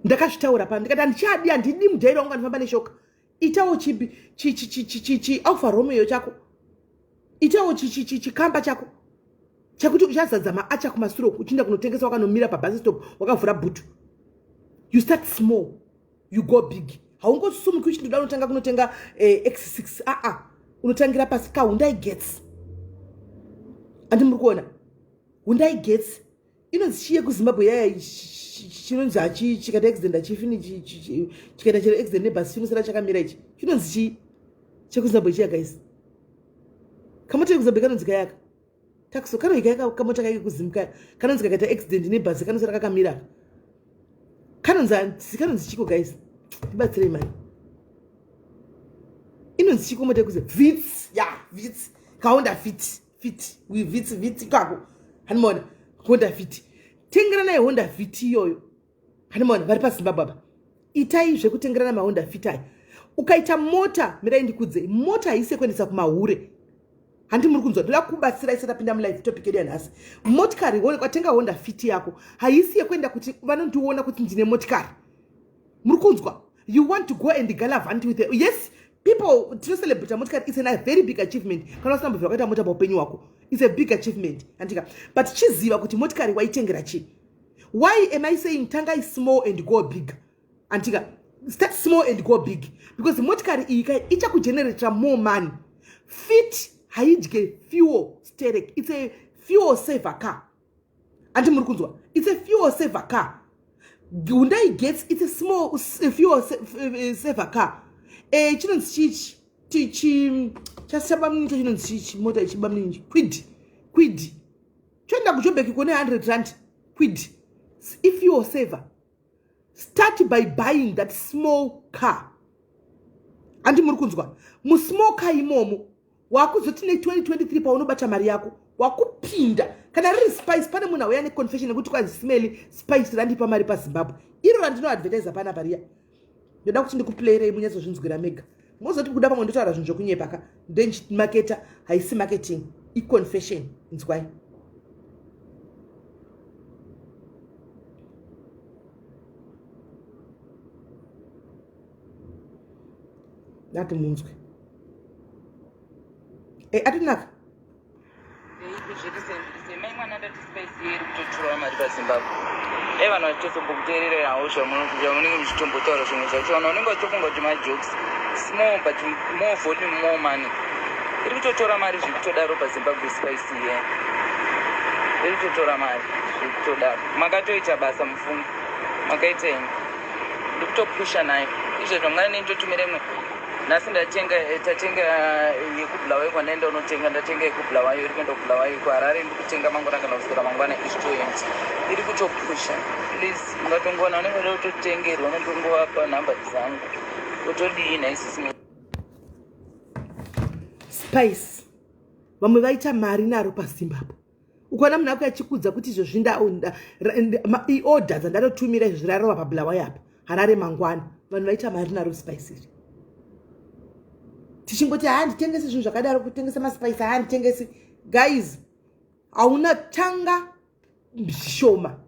Ndakazvitaura pano ndikati handichadi, handidi mudhairi wangu anofamba neshoka. Itawo chi Alfa Romeo chako. Itawo chikamba chako chekuti uchazadza maacha kumasure uchienda kunotengesa wakanomira pabus stop wakavhura bhutu. You start small, you go big. Haungosumuki uchindoda unotanga kunotenga X6. Aa, unotangira pasi ka Hyundai Getz. Andi muri kuona Hyundai Getz inonzi chiye kuZimbabwe yaya chinonzi hachi chikaita accident hachifini, chikaita chero accident nebhasi chinosara chakamira. Ichi chinonzi chii chekuZimbabwe chiya guys? Kamota yekuZimbabwe kanonzi kayaka taxo kanoika yaka kamota kake kuZimbabwe kanonzi kakaita accident nebhasi kanosara kakamira. Kanonzi chiko guys? Ndibatsirei mani. Inonzi chiko mota yekuZimbabwe? Vitz, ya Vitz, kaHonda Fit. Fit Vitz, Vitz ikako. Hanimona Honda Fit, tengeranai Honda Fit iyoyo. Hanimona vari paZimbabwe apa, itai zvekutengerana maHonda Fit aya. Ukaita mota, mirai ndikudzei, mota haisi yekuendesa kumahure. Handi muri kunzwa? Ndoda kubatsira isati apinda mulive topic yedu yanhasi. Motikari, watenga Honda Fit yako, haisi yekuenda kuti vanondiona kuti ndine motikari. Muri kunzwa? You want to go and galavant with it. Yes, people tinocelebrate motikari, it's a very big achievement. Kana usina mbobvira wakaita mota paupenyu hwako, it's a big achievement. Andika, but chiziva kuti motikari waitengera chii. Why am I saying tangai small and go big? Andika, start small and go big, because motikari iyi kai ichakugeneratera more money. Fit haidye fuel sterek, it's a fuel saver car. Andi muri kunzwa? It's a fuel saver car. Hyundai Getz, it's a small fuel saver car. Chinonzi chichi chasabamnini, chinonzi chichi mota ichibamnini, Kwid. Kwid choenda kuJobek kone 100 rand. Kwid if fuel saver. Start by buying that small car. Andi muri kunzwa? Musmall car imomo wakuzoti ne2023 paunobata mari yako wakupinda kana riri spice. Pane munhu auya neconfession yekuti kwanzi Simeli, spice randipa mari paZimbabwe iro randinoadvertisa panapa riya. Ndoda kuti ndikuplayerei munyatsozvinzwira mega, mozoti kuda pamwe ndotaura zvinhu zvokunyepa ka. Ndenchimaketa, haisi marketing, iconfession. Inzwai. Dati munzwe. E, atonaka. Mai mwana ndati spice iri kutotora mari paZimbabwe. Dai vanhu vachitozombokuteererawo zvamunenge muchitombotaura zvimwe zvacho vanhu vanenge vachitofunga kuti majokes small but more volume more money iri kutotora mari zvekutodaro paZimbabwe spice iye iri kutotora mari zvekutodaro makatoita basa mufungo makaita imi ndikutopusha nayo izvezvo mwana nenditotumira imwe nhasi ndatenga eh, tatenga eh, yekubulawayo kwandaenda unotenga ndatenga yekubulawayo iri kuenda kubulawayo kuharare ndiri kutenga mangwana kana kuswera mangwana ichitoenda iri kutopusha please ungatongowana unenge uda kutotengerwa unotongovapa nhamba dzangu utodii nhaisisi Spice vamwe vaita mari naro pazimbabwe. Ukaona munhu ako achikudza kuti izvo iorder dzandatotumira izvo zvirarova pabulawayo apa Harare mangwana vanhu vaita mari naro spice iri tichingoti haa nditengesi zvinhu zvakadaro kutengesa maspice haa nditengesi guys hauna tanga zvishoma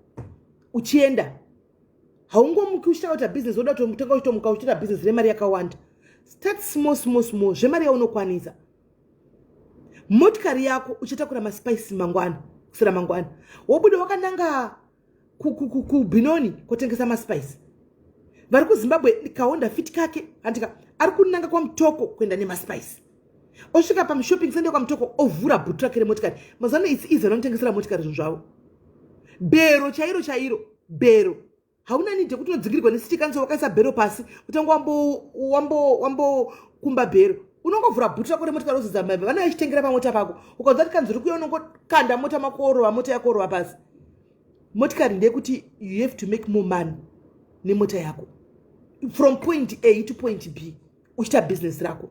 uchienda haungomuki uchitanga kuita business woda kutanga uchitomuka uchitoita business remari yakawanda start small small small zvemari yaunokwanisa motikari yako uchatakura maspice mangwana kusera mangwana wobuda wakananga kubinoni kotengesa maspice vari kuzimbabwe kaonda fit kake handika ari kunanga kwamutoko kuenda nemaspice osvika pamushopping center kwamutoko ovhura bhutu rake remotikari mazano its easy vanotengesera motikari zvinhu zvavo bhero chairo chairo bhero hauna need yekuti unodzingirwa necity council wakaisa bhero pasi utanga wambokumba bhero unongovhura bhutu rako remotikari wozodza maiva vanenge vachitengera pamota pako ukanzwa kuti kanzuri kuya unongokanda mota makorova mota yakorova pasi motikari ndeyekuti you have to make more money nemota yako from point a to point b uchiita business rako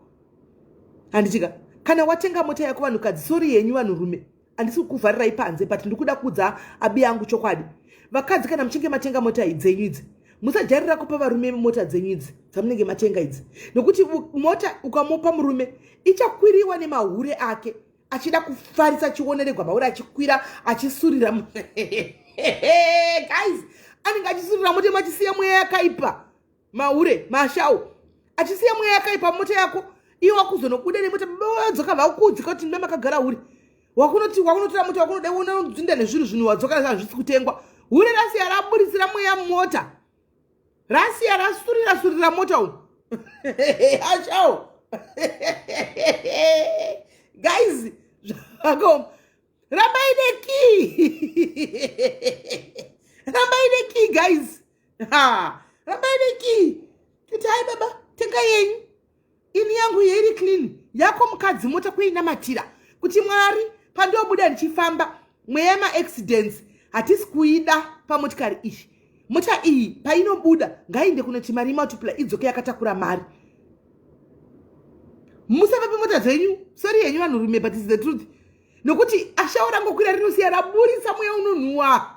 handitika kana watenga mota yako vanhukadzi sori yenyu vanhurume handisi kukuvharirai panze but ndikuda kuudza abi yangu chokwadi vakadzi kana muchinge matenga mota dzenyu idzi musajarira kupa varume mota dzenyu idzi dzamunenge matenga idzi nokuti mota ukamupa murume ichakwiriwa nemahure ake achida kufarisa achioneregwa mahure achikwira achisurira guys anenge achisurira mota achisiya mweya yakaipa mahure mashau achisiya mweya yakaipa mota yako iwe wakuzonobuda nemota wadzoka vakudzika kuti ndima makagara hure wakunoti wakunotora mota wakunoda unodzinda nezvinhu zvinhu wadzoka hazvisi kutengwa hure rasiya raburitsira mweya mumota rasiya rasurira surira mota umu ashau guys zvakaoma rambai nekii rambai nekii guys ha rambai nekii kuti hai baba tenga yenyu ini yangu yeiri clean yako mukadzi mota kuinamatira kuti mwari pandobuda ndichifamba mweya yemaaccidents hatisi kuida pamotikari iyi mota iyi painobuda ngainde kunoti mari imultiply idzoke yakatakura mari musavape mota dzenyu sori yenyu vanhurume but is the truth nokuti ashawo rangokwira rinosiya raburitsa mweya unonhuwa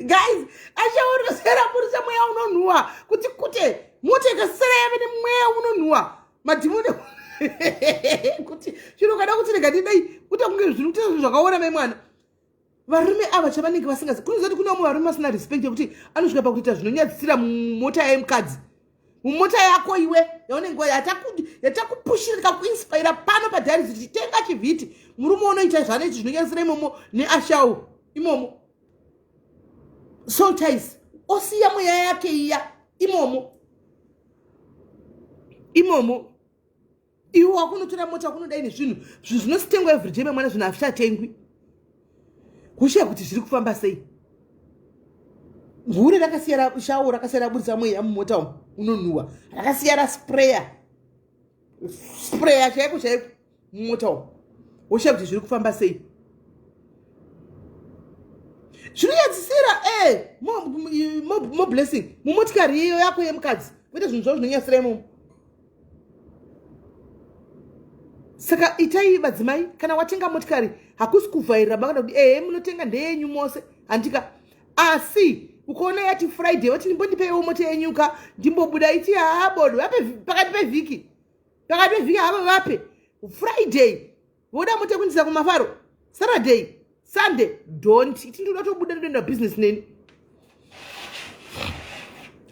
guys ashawo rinosiya raburitsa mweya unonhuwa kuti kute mota ikasara yave nemweya unonhuwa madhimoni kuti chiro kada kuti rega ndidai kuita kunge zvinhu kuita zvinhu zvakaora mai mwana varume ava chavanenge vasingazi kunoziva kuti kune vamwe varume vasina respect yekuti anosvika pakuita zvinonyadzisira mumota yemukadzi mumota yako iwe yaunenge yatakupushira tikakuinspira pano padharis kuti tenga chivhiti murume unoita zvanoiti zvinonyadzisira imomo neashau imomo soltis osiya mweya yake iya imomo imomo iwe wakunotora mota wakunodai nezvinhu zvinhu zvinositengwa everyday memwana zvinhu hazvichatengwi kushaya kuti zviri kufamba sei hure rakasiya shawo rakasiya raburitsa mweya mumota umu unonhuwa rakasiya rasprayer sprayer chaiko chaiko mumota umu woshaya kuti zviri kufamba sei zvinonyadzisira e eh, mo blessing mumotikari iyo yako yemukadzi kuita zvinhu zvavo zvinonyadzisira imomo saka itai vadzimai kana watenga motikari hakusi kuvhairira baka kuti ehe munotenga ndeyenyu mose handika asi ukaona yati friday vati ndimbondipeiwo mota yenyuka ndimbobuda iti haa bodo vape pakati pevhiki pakati pevhiki havo vape friday voda mota yekundisa kumafaro saturday sunday don't iti ndinoda tobuda ndoenda business neni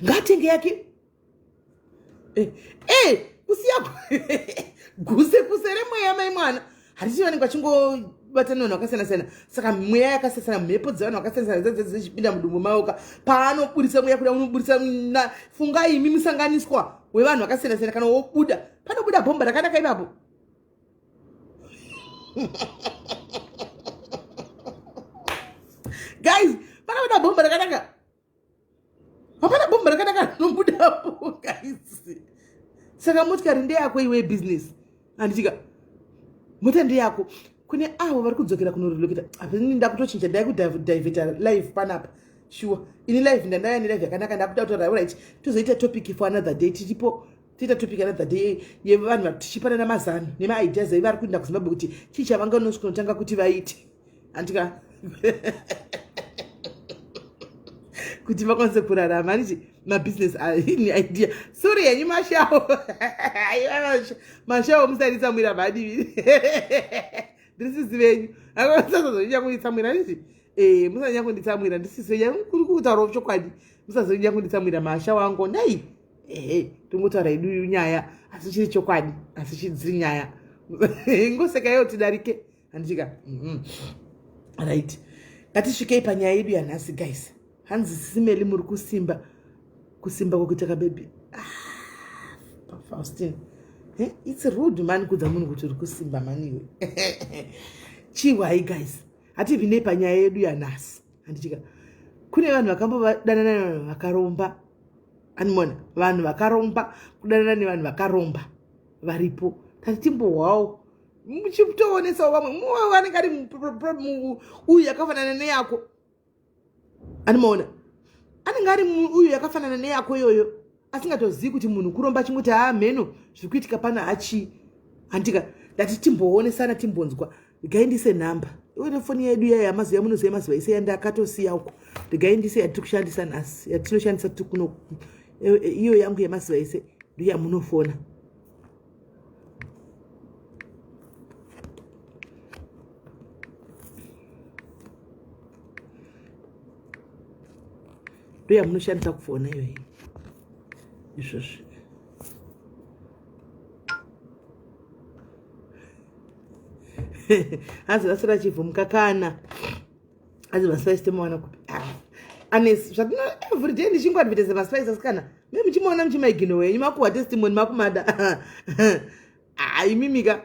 ngatenge yake Eh, eh, kusiya guse kuse remweya mai mwana handiti vanenge vachingobatana nevanhu vakasiyana siyana saka mweya yakasiyana siyana mhepo dzevanhu vakasiyana siyana dzichipinda mudumbu mavo ka paanoburitsa mweya kuda unoburitsa fungai imi musanganiswa wevanhu vakasiyana siyana kana wobuda panobuda bhomba rakanaka ipapo guys panobuda bhomba rakanaka hapana bhomba rakanaka rinobudapo guys saka motikari ndeyako iwe business handitika mota ndeyako kune avo vari kudzokera kunorelocata apini ndakutochinja ndai kudivheta live panapa shuwa ini live ndandaya nelive yakanaka ndakuda kutaura right tozoita topic for another day tiripo toita topic another day yevanhu tichipanana mazano nemaideas aivari kuenda kuzimbabwe kuti chii chavanganosvikonotanga kuti vaite andika kuti vakwanise kurarama anditi mabusiness ini idea sorry henyu mashawo mashawo musaritsamwira mhadivi ndiri sisi venyu musazonyanya kunditsamwira anditi e eh, musanyanya kunditsamwira ndiri sisi venyu kuri kutaurawo chokwadi musazonyanya kunditsamwira mashawo angu ndai ehe tongotaura hedu nyaya asi chiri chokwadi asi chidziri nyaya ngoseka iyo tidarike handitika mm -hmm. right ngatisvikei panyaya yedu yanhasi guys hanzi simeli muri kusimba kusimba kwekuita kabebi ah, faustin eh, its rude mani kudza munhu kuti uri kusimba maniwe chihwai guys hatibvi nei panyaya yedu yanhasi handitika kune vanhu vakambodanana nevanhu vakaromba animona vanhu vakaromba kudanana nevanhu vakaromba varipo tati timbohwawo muchitoonesawo vamwe mumwe vanenge ari uyu yakafanana neyako animaona anenge ari uyu yakafanana neyako iyoyo asingatozivi kuti munhu kuromba achingoti haa mheno zviri kuitika pano hachii handika ndati timboonesana timbonzwa regai ndise nhamba iwe nefoni yedu iya yamazuva yamunoziva mazuva ese yandakatosiya uko regai ndise yatiri kushandisa nhasi yatinoshandisa tiri kuno iyo yangu yemazuva ese ndoyamunofona ndoyamunoshandisa kufona iyoyi izvozvi hanzi vasira chivhumuka kana hanzi maspice tomawana kupi ah, anes zvatino everyday ndichingoadvertise maspice asikana me muchimaona muchimaigino wenyu makuhwa testimony makumada ah, imimika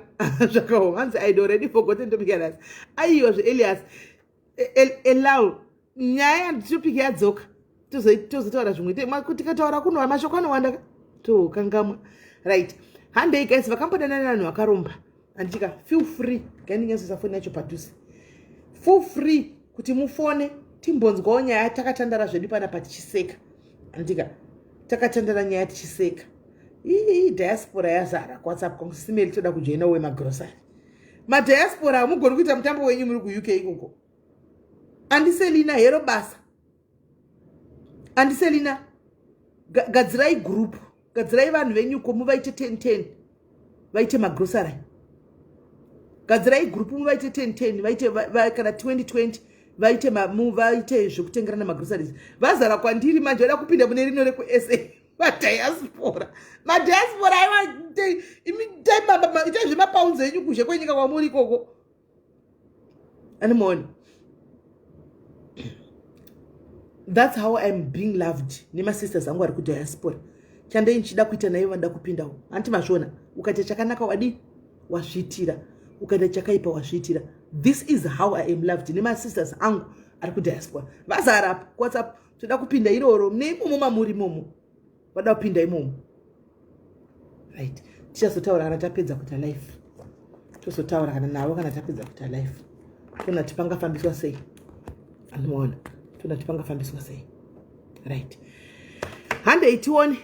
zvakaoma hanzi id already forgotten topic yanhasi aiwa zveelias elau nyaya topic yadzoka tozotaura zvimwe tikataura kuno mashoko anowanda tokangamwa right handei guys vakambodanana vanhu vakaromba anditika feel free gaindinyasoisa foni yacho padhuze feel free kuti mufone timbonzwawo nyaya takatandara zvedu panapa tichiseka andika takatandara nyaya tichiseka ii diaspora yazara kuwhatsapp kwangu simeli toda kujoina wemagrosary madiaspora hamugoni kuita mutambo wenyu muri kuuk ikoko andiselina hero basa andiselina gadzirai group gadzirai vanhu venyuko muvaite 10 10 vaite magrosary gadzirai group muvaite 10 10 vaite kana 20 20 vaite vaite zvekutengerana magroceries vazara kwandiri manje vada kupinda mune rino rekusa madiaspora madiaspora aiwa itai zvemapounds enyu kuzhe kwenyika kwamuri ikoko animoni that's how iam being loved nemasisters angu ari kudiaspora chandei ndichida kuita naivo vanoda kupindawo hanti mazviona ukaita chakanaka wadii wazviitira ukaita chakaipa wazviitira this is how i am loved nemasisters angu ari kudiaspora vazara apo kuwhatsapp toda kupinda iroro neimomo mamuri imomo vada kupinda imomo right tichazotaura kana tapedza kuita life tozotaura kana navo kana tapedza kuita life toona kuti pangafambiswa sei anoona toona kuti pangafambiswa sei right handei tione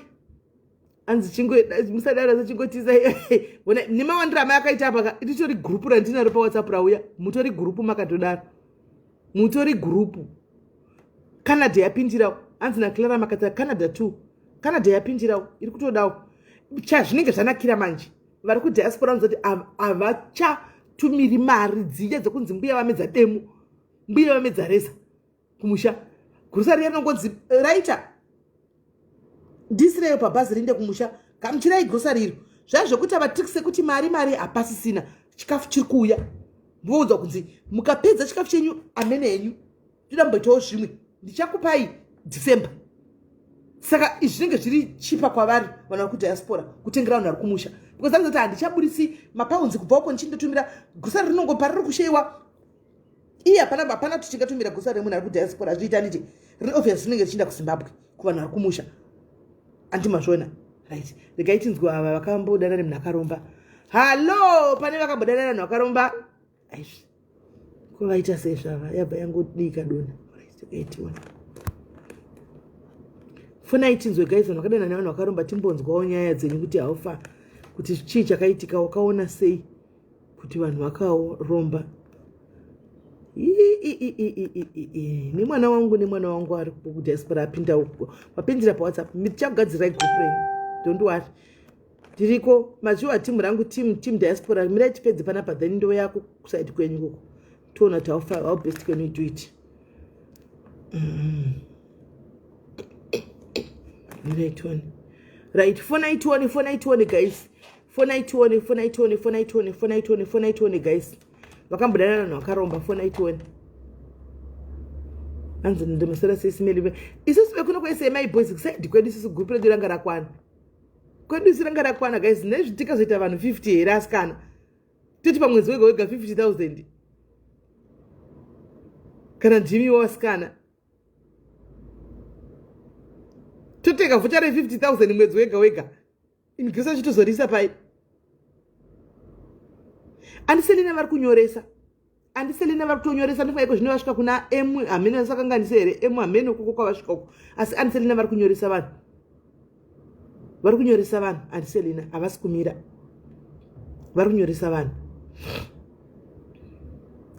anzi chingo musadaro sachingotiza ona nemawandiro amai akaita apa ka titori gurupu randinaro pawhatsapp rauya mutori gurupu makatodaro mutori gurupu canada yapindirawo anzi naclara makata canada too canada yapindirawo iri kutodawo chazvinenge zvanakira manje vari kudiaspora vanozoti havachatumiri mari dziya dzekunzi mbuya vamedza demo mbuya vamedza reza kumusha gurusa riya rinongonzi raita ndisireyo pabhazi rinde kumusha Gamuchirai grocery iro. Zvaya zvekuti avatricks ekuti mari mari hapasisina. Chikafu chiri kuuya. Voudzwa kunzi mukapedza chikafu chenyu amene henyu. Ndoda mboitawo zvimwe. Ndichakupai December. Saka izvi zvinenge zviri chipa kwavari vanhu vari kudiaspora kutengera vanhu vari kumusha. Because anozoti handichaburisi mapounds kubva uko ndichindotumira grocery rinongopa riri kusheiwa. Iye hapana hapana kuti tingatumira grocery remunhu ari kudiaspora zviita handiti. Riri obvious rinenge richienda kuZimbabwe kuvanhu vari kumusha. Anti mazviona? Right. Regai tinzwe ava vakambodana nemunhu akaromba. Hallo, pane vakambodana nevanhu vakaromba. Aizvi. Ko vaita sei zvava? Yabva yangodika dona. Right, regai tione. Fonai tinzwe guys vanhu vakadana nevanhu vakaromba timbonzwawo nyaya dzenyu kuti haufa kuti chii chakaitika wakaona sei kuti vanhu vakaromba. Nemwana wangu nemwana wangu ari kudiaspora apinda uko vapindira pawhatsapp ndichakugadzirai group renyu don't worry ndiriko mazviwa team rangu team team diaspora mirai tipedze panapa then ndouya kuside kwenyu koko toona kuti how far how best can we do it. Mirai tione. Right, fonai tione, fonai tione guys, fonai tione, fonai tione, fonai tione, fonai tione, fonai tione guys. Vakambodanana vanhu vakaromba, fonai tione. Anzi ndimasera sesimeli isusu vekuno kwesemi boys kusaidi kwedu isusu group redu ranga rakwana kwedu isu ranga rakwana guys. Nezvi tikazoita vanhu 50 here asikana, toti pamwedzi wega wega 50,000 kana ndimiwo vasikana toteka vhucha re 50,000 mwedzi wega wega inigisa chitozorisa pai. Andiselina vari kunyoresa, andiselina vari kutonyoresa ndifunga iko zvino vasvika kuna m hamene vasakanganise here m hamene ukoko kwavasvika uko, asi andiselina vari kunyoresa vanhu, vari kunyoresa vanhu. Andiselina havasi kumira, vari kunyoresa vanhu.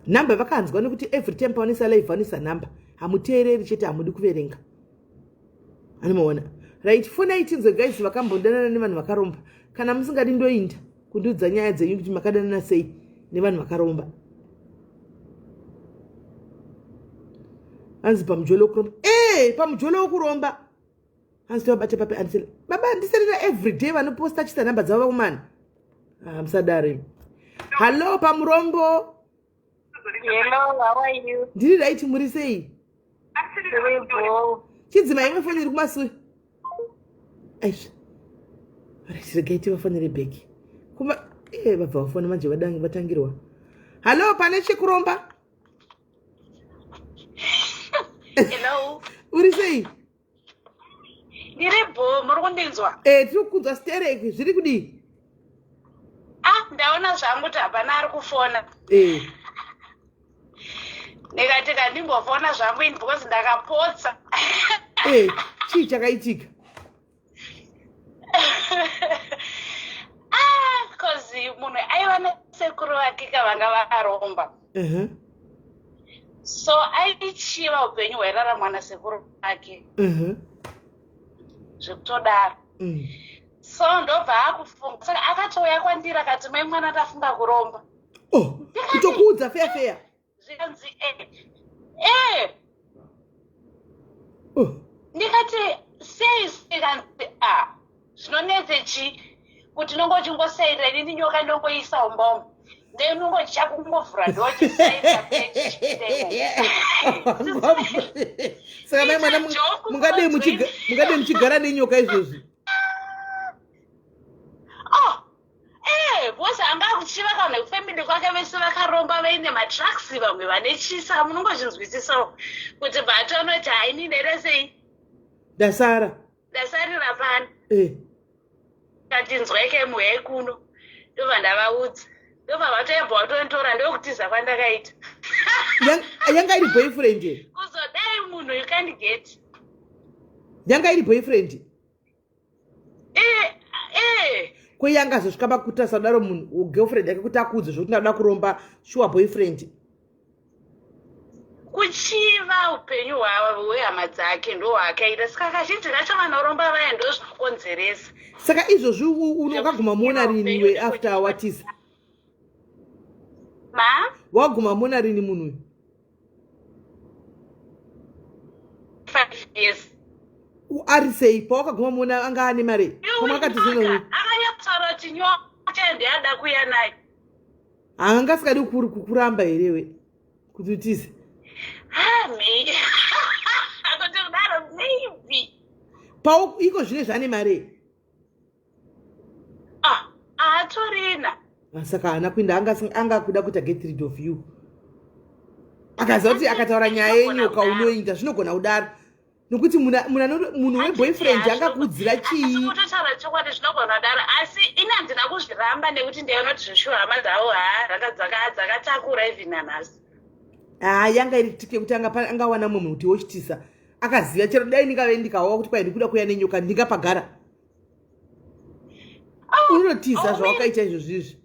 Nhamba vakanzwa nekuti every time pavanoisa live vanoisa nhamba, hamuteereri chete, hamudi kuverenga anomaona. Right, fonai tinzwe guys vakambodanana nevanhu vakaromba. Kana musingadi ndoinda kundiudza nyaya dzenyu kuti makadanana sei nevanhu vakaromba. Hanzi pamujolo wekuromba, e pamujolo wekuromba hanzi tovabata papi? Andisela baba, andiselera everyday vanoposta chisa nhamba dzavo vakomana. Ah, musadaro. Hallo pamurombo. Hello, how are you? Ndiri right, muri sei? Ndiripo. Chidzima imwe foni iri kumasure. Aizvi right, regai tivafonere bheki kuma e vabva vafona manje vatangirwa. Hallo, pane chekuromba? Hello. Uri sei? Ndiripo, muri kundinzwa? E, tiri kukunzwa stereki, zviri kudii? Ah, ndaona zvangu kuti hapana ari kufona. Ndikati kandimbofona zvangu ini because ndakapotsa. E, chii chakaitika? Ah, cause munhu aiva nesekuru vake kavanga vakaromba. So aichiva upenyu hwairaramwa nasekuru vake. Zvekutodaro. So ndobva akufunga. Saka akatouya kwandiri akati mai mwana ndafunga kuromba. Oh, kutokuudza feya feya. Zvikanzi eh. Eh. Oh. Ndikati sei zvikanzi ah zvinonetse chi kuti unonge uchingosairira inini nyoka ndongoisa umbomo then unongochako kungovhura ndochisairira. Saka mai mwana mungadei muchigara nenyoka izvozvi? Oh, eh, because anga akuchiva kana kufamily kwake vese vakaromba vaine matrucks, vamwe vane chisa, munongozvinzwisisawo kuti batonoti hainini here sei ndasara ndasarira pano. Kati nzweke muhei kuno, ndobva ndavaudza, ndobva vatoyabva vatonditora, ndokutiza kwandakaita. Yanga iri boyfriend? Kuzodai munhu you can't get. Yanga iri boyfriend? Eh, eh. Kweyanga azosvika pakuta sadaro munhu girlfriend yake kuti akuudze zvokuti ndada kuromba, sure boyfriend? Kuchiva upenyu hwavo hwehama dzake ndo hwaakaita, saka kazhinji kacho vanoromba vaya ndo zvinokonzeresa. Saka izvozvi wakaguma muona rini we after watiza? Ma Waguma muona rini munhu uyu? 5 years. Ari sei pawakaguma muona anga ane mari? Pamwe akatizina. Akanyatsotaura kuti nyoka ndeyada kuya nayo. Anga asikadi kukuramba here we kuti utize? Ah, maybe. Kuti kudaro maybe. Pau iko zvine zvane mari? Ah, haatorina. Ah, saka haana kuenda anga kuda kuita get rid of you. Akaziva kuti akataura nyaya yenyoka unoita zvinogona kudaro. Nokuti munhu weboyfriend angakuudzira chii? Kutotaura chokwadi zvinogona kudaro asi ini handina kuzviramba nekuti ndaiona kuti zveshuwa hama dzavo haa dzakatakura even nanhasi. Haa yanga iri tike kuti angawana mumwe munhu kuti wochitisa akaziva chero dai ndingave ndikawa kuti kwai ndikuda kuya nenyoka ndingapagara. Oh, Unotiza oh, zvawakaita izvozvo izvi.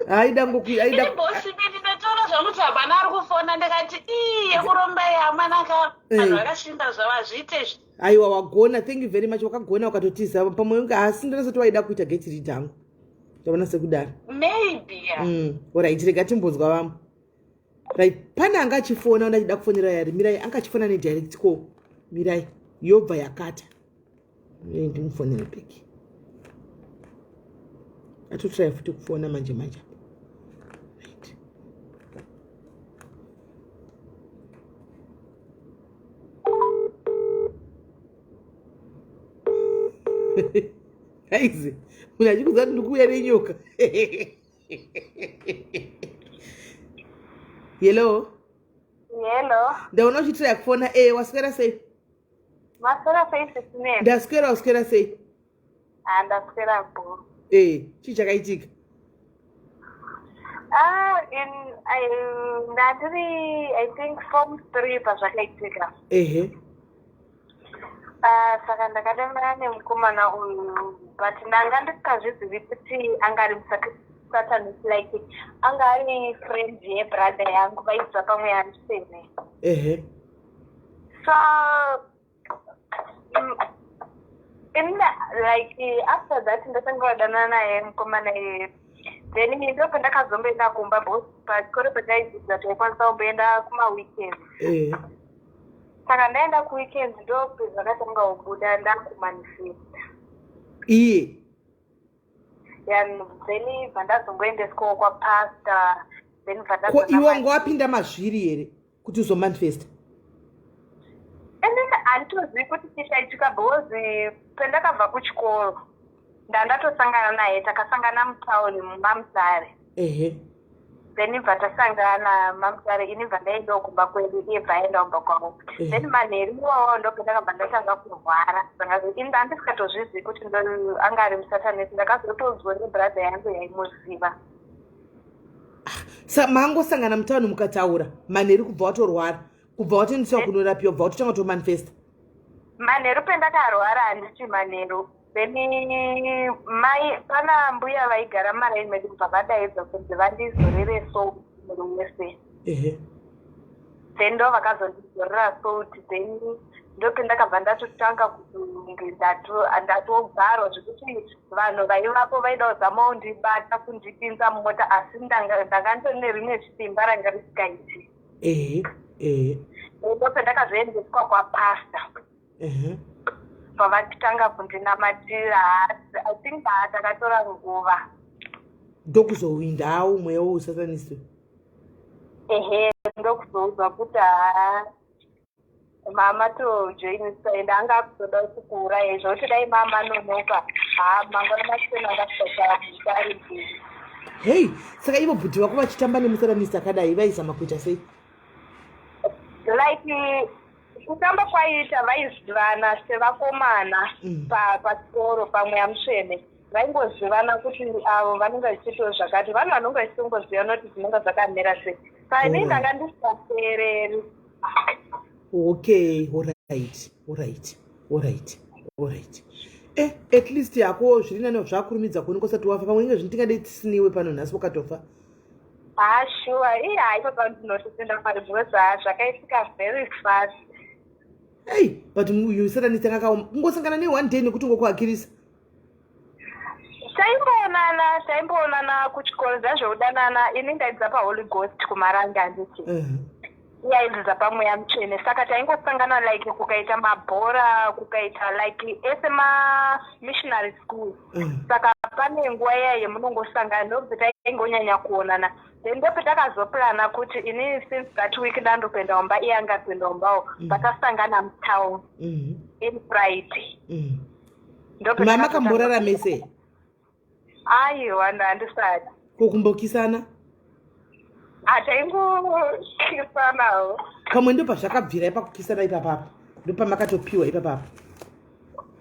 Aida ngoku aida bosi ndinotaura zvangu kuti hapana ari kufona ndikati ii yekuromba yamanaka Eh. vanhu vakashinda zvavo hazviite izvi. Aiwa wagona, thank you very much, wakagona ukatotiza pamwe unge asi ndinasati waida kuita get rid hangu. Ndaona sekudaro. Maybe yeah. Alright, rega timbonzwa vamwe. Right, pane anga achifona ndachida kufonera yari mirai anga achifona nedirect call mirai yobva yakata. Ndimufonere back. Atotry futi kufona manje manje apa. Right. Guys, munhu achikuudza kuti ndikuuya nenyoka. Hello. Hello. Ndaona uchitraya kufona eh waswera sei? Maswera sei sisi Mary? Ndaswera waswera sei? Ah, ndaswera bho. Eh, chii chakaitika? Ah, in I ndandiri I think form 3 pazvakaitika. Ehe. Ah, saka ndakadanana nemukomana uyu but ndanga ndisingazvizivi kuti anga ari musatanist like anga ari friend yebrother yangu vaibva pamwe handisene. Ehe. So in the, like after that ndatanga kudanana naye mukomana iyeye then ndopandakazomboenda kumba because pachikoro pataidzidza taikwanisa kumboenda kumaweekends. Saka ndaenda kuweekends ndopezvakatanga kubuda ndakumanifesta. Iye. Yeah, then bva ndazongoendeswawo kwapastor then bva Ko iwe wanga wapinda mazviri here kuti uzomanifesta? And then handitozivi kuti chichaitika because pandakabva kuchikoro ndandatosangana naye, takasangana mutauni muMamutare. Ehe. Then bva tasangana Mamutare, ini bva ndaendawo kumba kwedu, iye bva aenda kumba kwavo. Then manheru iwawo ndopandakabva ndatanga kurwara. Saka ini ndandisikatozvizivi kuti anga ari musatanist, ndakazotoudzwa nebrother yangu yaimuziva. Sa mangosangana mutauni mukataura manheru kubva watorwara, kubva watoendeswa kunorapiwa, kubva watotanga kutomanifesta. Manheru pendakarwara handiti manheru. Then mai pana mbuya vaigara mumaraini medu kubva vadaidza kunzi vandizorere salt muviri wese. Ehe. Then ndo vakazondizorera salt then ndopendakabva ndatotanga kunge ndatobvarwa zvekuti vanhu vaivapo vaida kuzama kundibata kundipinza mumota asi ndanga nditori nerimwe simba ranga risikaiti. Ehe, ehe. Ndopendakazoendeswa kwapastor. Ehe. Pavakatanga kundinamatira, I think takatora nguva. Ndokuzowindawo mweya wousatanist. Ehe, ndokuzoudzwa kuti haa mama tojoinisa ende anga akutoda kukuuraya zvokuti dai mama nonoka haa mangwana makuseni anga kusachaabuda ari mberi. Hei, saka ivo bhuti vako vachitamba nemusatanist akadai vaizama kuita sei? Like kutamba kwaiita vaizivana sevakomana pachikoro pamweya mutsvene vaingozivana kuti avo vanenge vachiitawo zvakati, vanhu vanenge vachitongozivana kuti zvinenge zvakamira sei. Saka inini ndanga ndisingateereri. Okay, alright, alright, alright, alright. At least yako zviri nani zvakurumidza kuonekwa usati wafa, pamwe inge zvinhu tisiniwe pano nhasi wakatofa. Ah, sure. Iya, ipapo ndinototenda Mwari because zvakaitika very fast. Hey, but uyu satanist akakaoma kungosangana ne one day nekuti ngokuakirisa. Taimboonana kuchikoro zvazveudanana, ini ndaidza paHoly Ghost kuMarange handiti. Iye aindiudza pamweya mutsvene saka taingosangana like kukaita mabhora kukaita like ese mamissionary school. Saka pane nguva iya yemunongosangana ndobve taingonyanya kuonana. Then ndopetakazoplana kuti ini since that week ndandokuenda kumba iye anga kuenda kumbawo. Patasangana mutown in Friday. Mama kamborarame Aiwa, ndandisati. Ko kumbokisana? Hataingokisanawo. Pamwe ndo pazvakabvira ipakukisana ipapapa, ndopamakatopiwa ipapapa.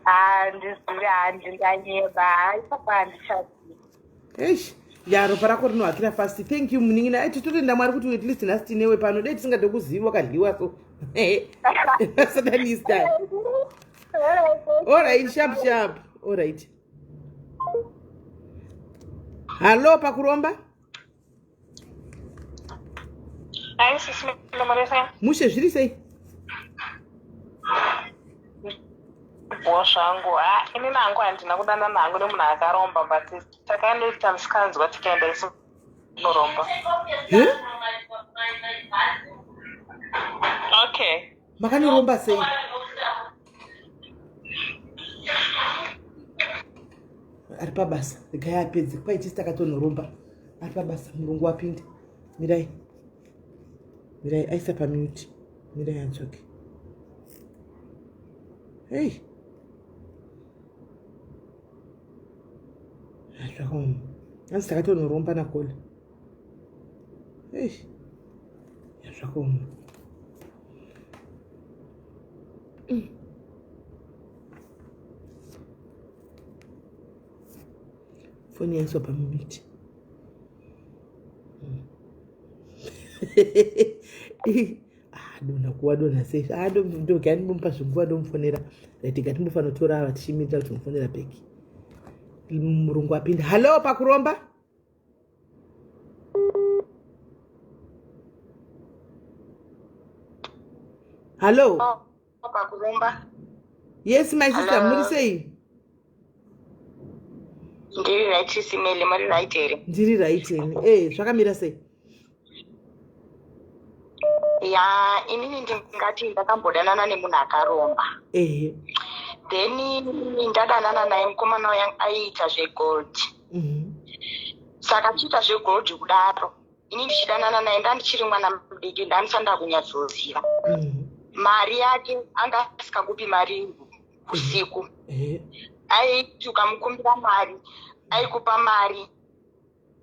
Handizivi, handinganyeba, ipapa handichazivi. Eish, ya, ropa rako rinohakira fast. Thank you, munin'ina. Ai, titotenda Mwari kuti at least nhasi tinewe pano. Dai tisingatokuzivi, wakadyiwa so satanista. Alright, sharp sharp. Alright, hallo, pakuromba. Hai, sisi Marisa. Mushe, zviri sei? Bho zvangu. Ha, ini nangu handina kudanana hangu nemunhu akaromba, but takandoita musikanzwa tikaenda isu kunoromba. He? Okay. Makanoromba sei? Ari pabasa, regai apedze. Kwaitisi takatonoromba ari pabasa. Murungu wapinda. Mirai, mirai, aisa pamute. Mirai adzoke. Hei, zvakaoma. Anzi takatonoromba nakola. Ei, zvakaoma. Foni yaiswa pamute. Adonha kuwa, donha sei? Ndomupa zvinguva, ndomufonera. Right, ngatimbofanotora ava tichimirira kuti mufonera bheki. Murungu apinda. Hallo, pakuromba. Hallo. Pakuromba. Yes, my sister. Muri sei? Ndiri right, Simele. Muri right here? Ndiri right ini. E, zvakamira sei? Ya, inini ndingati ndakambodanana nemunhu akaromba. Then ndadanana naye, mukomana uya aiita zvegold. Saka achiita zvegold kudaro, ini ndichidanana naye ndandichiri mwana mudiki, ndandisanda kunyatsoziva. Mari yake anga asikakupi mari usiku. Aiti ukamukumbira mari, aikupa mari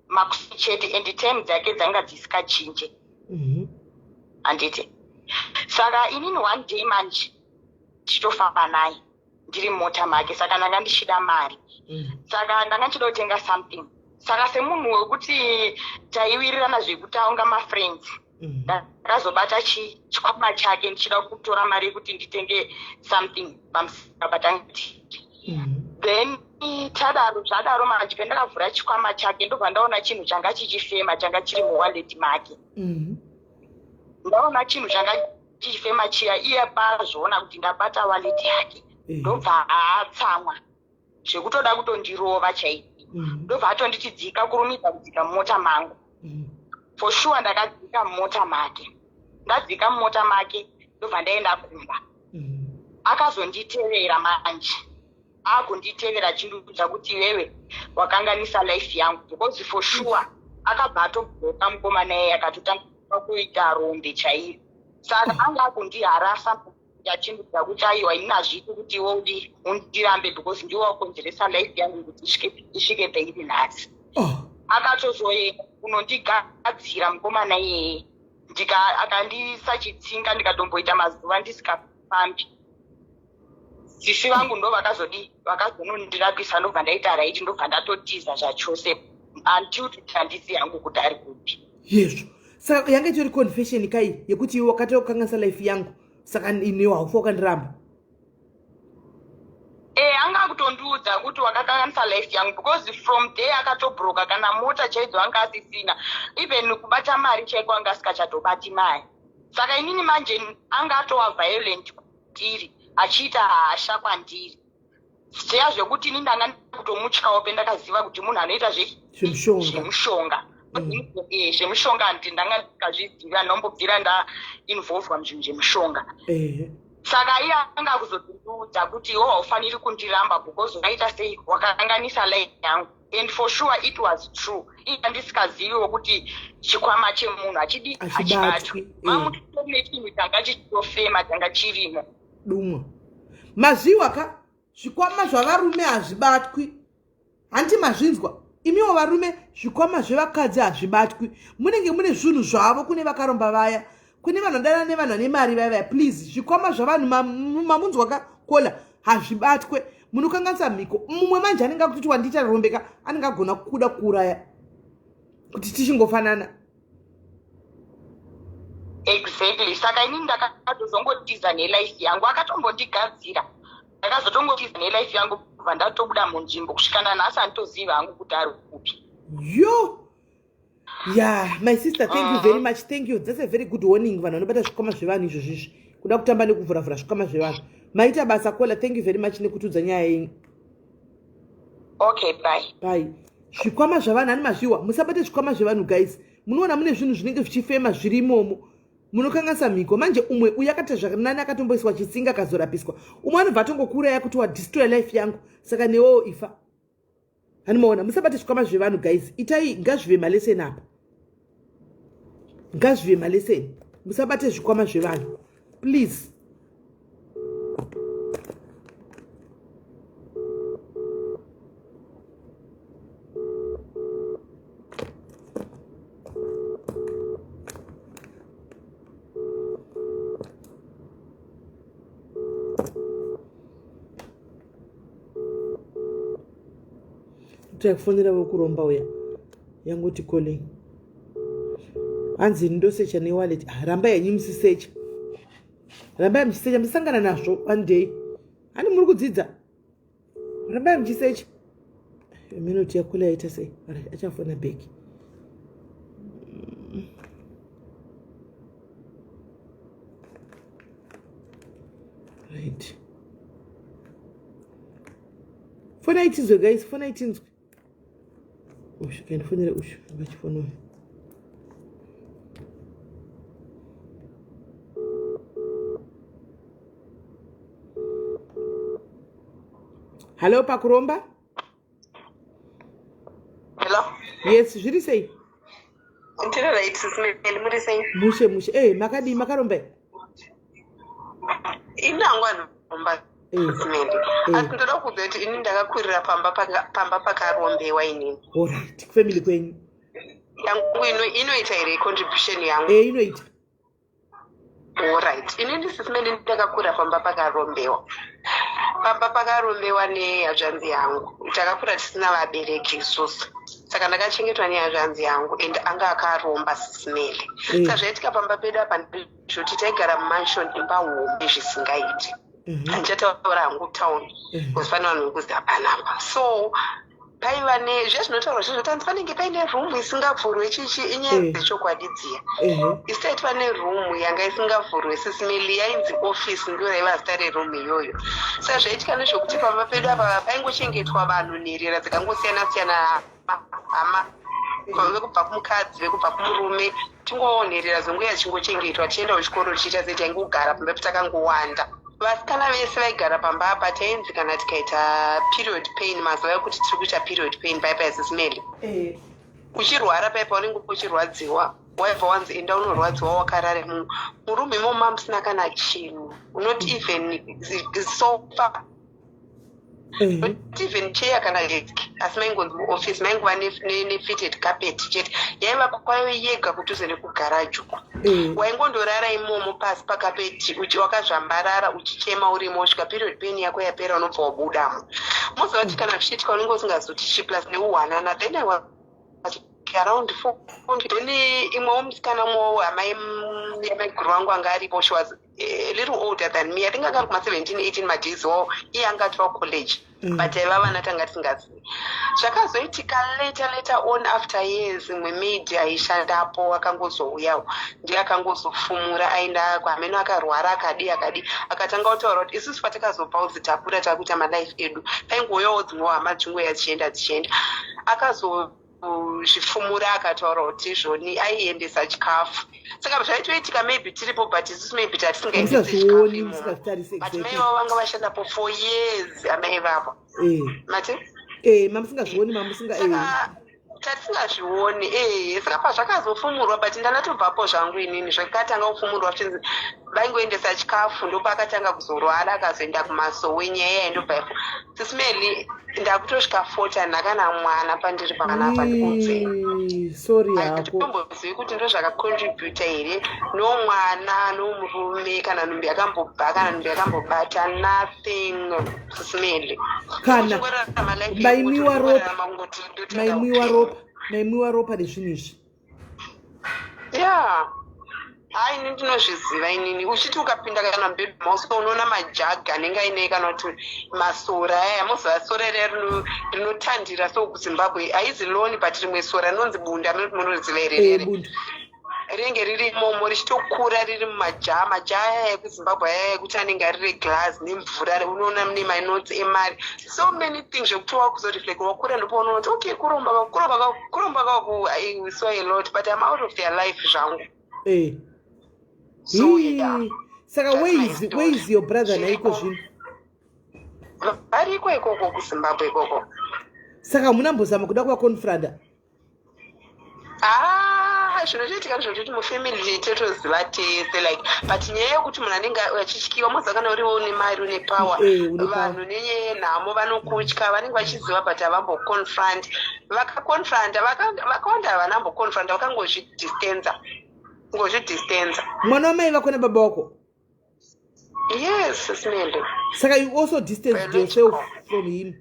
makusi chete, and time dzake dzanga dzisikachinje. Handiti? Saka inini one day manje tichitofamba naye ndiri mumota make, saka ndanga ndichida mari. Saka ndanga ndichida kutenga something. Saka semunhu wekuti taiwirirana zvekutaunga mafriends, ndakazobata chikwama chake ndichida kutora mari yekuti nditenge something pamusika patangati. Then tadaro, zvadaro manje, pendakavhura chikwama chake, ndobva ndaona chinhu changa chichifema, changa chiri muwallet make. Ndaona chinhu changa chichifema chiya, iye paazviona kuti ndabata wallet yake, ndobva atsamwa zvekutoda kutondirova chaiko. Ndobva atonditi dzika, kurumidza kudzika mumota mangu. For sure ndakadzika mumota make. Ndadzika mumota make, ndobva ndaenda kumba. Akazonditevera manje, akunditevera achindiudza kuti iwewe wakanganisa life yangu, because for sure akabva atobhoka mukomana iyeye, akatotanga kuita rombe chaiyo. Saka anga akundiharasa achindiudza kuti aiwa, ini hazviiti kuti iwe udi undirambe, because ndiwe wakonzeresa life yangu kuti isvike pairi nhasi. Akatozoenda kunondigadzira mukomana iyeye, akandisa chitsinga, ndikatomboita mazuva ndisikafambi. Sisi vangu ndo vakazodi vakazonondirapisa, ndobva ndaita right, ndobva ndatotiza zvachose until kuti handisi yangu kuti ari kupi. Yezvo, saka yanga itori confession kai yekuti iwe wakatokanganisa life yangu, saka inewo haufa wakandiramba? E, anga kutondiudza kuti wakakanganisa life yangu, because from there akatobroka kana mota chaidzo anga asisina, even kubata mari chaiko anga asikachatobati mari. Saka inini manje anga atova violent kwandiri, achiita hasha kwandiri zeya zvekuti ini ndanga kutomutyawo pendakaziva kuti munhu anoita zvemushonga. Zvemushonga. Eh, zvemushonga handi ndanga ndikazviziva ndombobvira ndainvolvwa muzvinhu zvemushonga saka iye anga kuzondiudza kuti iwo haufaniri kundiramba because ukaita sei wakakanganisa life yangu and for sure it was true iye andisikaziviwo kuti chikwama chemunhu hachidi hachibatwi mamutori nechinhu changa chichitofema changa chirimo dumwa mazviwa ka zvikwama zvavarume hazvibatwi Hanti mazvinzwa imiwo varume zvikwama zvevakadzi hazvibatwi munenge mune zvinhu zvavo kune vakaromba vaya kune vanhu vanodana nevanhu vane mari vaya vaya please zvikwama zvavanhu mamunzwa ka kola hazvibatwe munokanganisa mhiko mumwe manje anenge akutoti wandiita rombeka anenge agona kuda kuuraya kuti tichingofanana exactly saka inini ndakatozongotiza nelife yangu akatombondigadzira ndakazotongotiza nelife yangu kubva ndatobuda munzvimbo kusvika nanhasi handitoziva hangu kuti ari kupi yo yeah my sister thank you very much thank you that's a very good warning vanhu vanobata zvikwama zvevanhu izvo zvizvi kuda kutamba nekuvhuravhura zvikwama zvevanhu maita basa kola thank you very much nekutiudza nyaya yenyu okay bye bye zvikwama zvavanhu ani mazviwa musabate zvikwama zvevanhu guys munoona mune zvinhu zvinenge zvichifema zviri imomo munokanganisa mhiko manje umwe uyu akaita zvakanani akatomboiswa chitsinga akazorapiswa umwe anobva atongokuuraya kuti wadestroy life yangu saka newewo ifa hanimaona musabate zvikwama zvevanhu guys itai ngazvive maleseni apa ngazvive maleseni musabate zvikwama zvevanhu please Tikufonera vokuromba uya yangoti calling hanzi ndosecha newallet ah, ramba henyu musisecha rambai muchisecha musangana nazvo one day hani muri kudzidza rambai muchisecha minute yakula yaita sei achafona back right fona itinzwe guys fona itinzwe ushu kandifonere ushu vachifona uyu hallo pakuromba hello yes zviri sei ndiri right sis Meli muri sei mushe mushe eh makadii makaromba here? ini hangu anoromba Eh. sis Meli Eh. asi ndoda kuudza kuti ini ndakakurira pamba pamba pakarombewa inini Alright, kufamily kwenyu yangu ino inoita here contribution yangu eh inoita Alright. Inini sisi Meli ndakakura pamba pakarombewa. Pamba pakarombewa nehazvanzi yangu. Takakura tisina vabereki isusu. Saka ndakachengetwa nehazvanzi yangu and anga akaromba sisi Meli. Saka zvaitika pamba pedu apa ndezvekuti taigara mumansion imba hombe zvisingaiti. Handichataura hangu town because pane vanhu vekuziva panapa. So paiva ne zviya zvinotaurwa zviya zvotanzi panenge paine room isingavhurwe chichi inyaya eh. dzechokwadi dziya isu taitwa neroom yanga isingavhurwe sisimeli yainzi office ndiyo raiva zita reroom iyoyo sa zvaitika nezvekuti pamba pedu apa paingochengetwa vanhu nherera dzakangosiyana siyana hama vekubva kumukadzi vekubva kumurume tingovawo nherera dzonguya dzichingochengetwa tichienda kuchikoro tichiita sei taingogara pamba petakangowanda vasikana vese vaigara pamba apa tainzi kana tikaita period pain mazuva ekuti tiri kuita period pain paipa yasisimeli eh. uchirwara paipa unenge uchirwadziwa waibva wanzi enda unorwadziwa wakarare murume imomo mamusina kana chinhu not even sofa Mhm. Not even chair kana desk asi maingonzi muoffice maingova nefitted carpet chete yaiva kwayo yega kudhuze nekugaraji uko mm. waingondorara imomo pasi pakapeti wakazvambarara uchichema urimo usvika period pain yako yapera unobva wabudamo moziva kuti kana zvichiitika unenge usingazoti chi plus neuhwanana then i was around four then imwewo musikana mwowo hama yamaiguru vangu anga aripo she was a little older than me i think anga ari kuma 17 18 madays wo iye anga atova college mm. but aiva vana tanga tisingazivi zvakazoitika later later on after years imwe maid aishandapo akangozouyawo ndiye akangozofumura aenda kwameno akarwara akadi akadi akatanga kutaura kuti isusu patakazobva kunzi takura takuita malife edu paingouyawo dzimwewo hama dzingouya dzichienda dzichienda akazo Kuzvifumura akataura kuti izvoni aiendesa chikafu, saka zvaitoitika maybe tiripo, but isusu maybe tatisingaendesi chikafu Musingazvioni, imomo. musingazvitarisi. But mai vavo vanga vashandapo for years, amai vavo. Mati? Mamusingazvioni, mamusinga Saka tatisingazvioni, saka pazvakazofumurwa, but ndanatobvapo zvangu inini, zvakatanga kufumurwa zvichinzi vaingoendesa chikafu, ndopaakatanga kuzorwara, akazoenda kumasowe. Nyaya yaindobva ipo, Sis Melly, ndakutosvika 40, handina kana mwana pandiri panapa, ndikuudzei. Sorry hako. Handitombozivi kuti ndo zvakacontributa here. No mwana, no murume, kana nhumbi yakambobva, kana nhumbi yakambobata, nothing, Sis Melly. Kana maimwiwa ropa, maimwiwa ropa, maimwiwa ropa nezvinhu izvi. Ya, hai, ini ndinozviziva inini. Uchiti ukapinda kana mubedroom mauso, unoona majagi anenge aine kana kuti masora aya. Moziva sora riya rinotandira so kuZimbabwe? Haizi lawn, but rimwe sora rinonzi bunda, munoriziva here? Rere Bundu. Rinenge riri imomo richitokura riri mumajar, majar aya ekuZimbabwe aya ekuti anenge ari reglass nemvura. Unoona mune manotsi emari, so many things zvekuti wakuzoreflect wakura, ndopaunoona kuti okay, kuromba, kuromba, kuromba kaku. I saw a lot, but I'm out of their life zvangu. So yeah. Hii. Saka That's where my is, story. where is your brother naiko zvino? Variko ikoko kuZimbabwe ikoko. Saka hamuna kuda kuvaconfronta? Ah, zvinotoitika ndezvekuti mufamily totoziva tese, like, but nyaya yekuti munhu anenge achityiwa, moziva kana uriwo une mari, une power. Une power. Vanhu nenyaya yenhamo vanokutya. Vanenge vachiziva, but havamboconfront. Vakaconfronta, vakawanda havanamboconfronta, vakangozvidistanza, ngozvidistanza. Mwana wamai vako nababa wako? Yes, Sis Melly. Saka you also distanced Biological. yourself from him?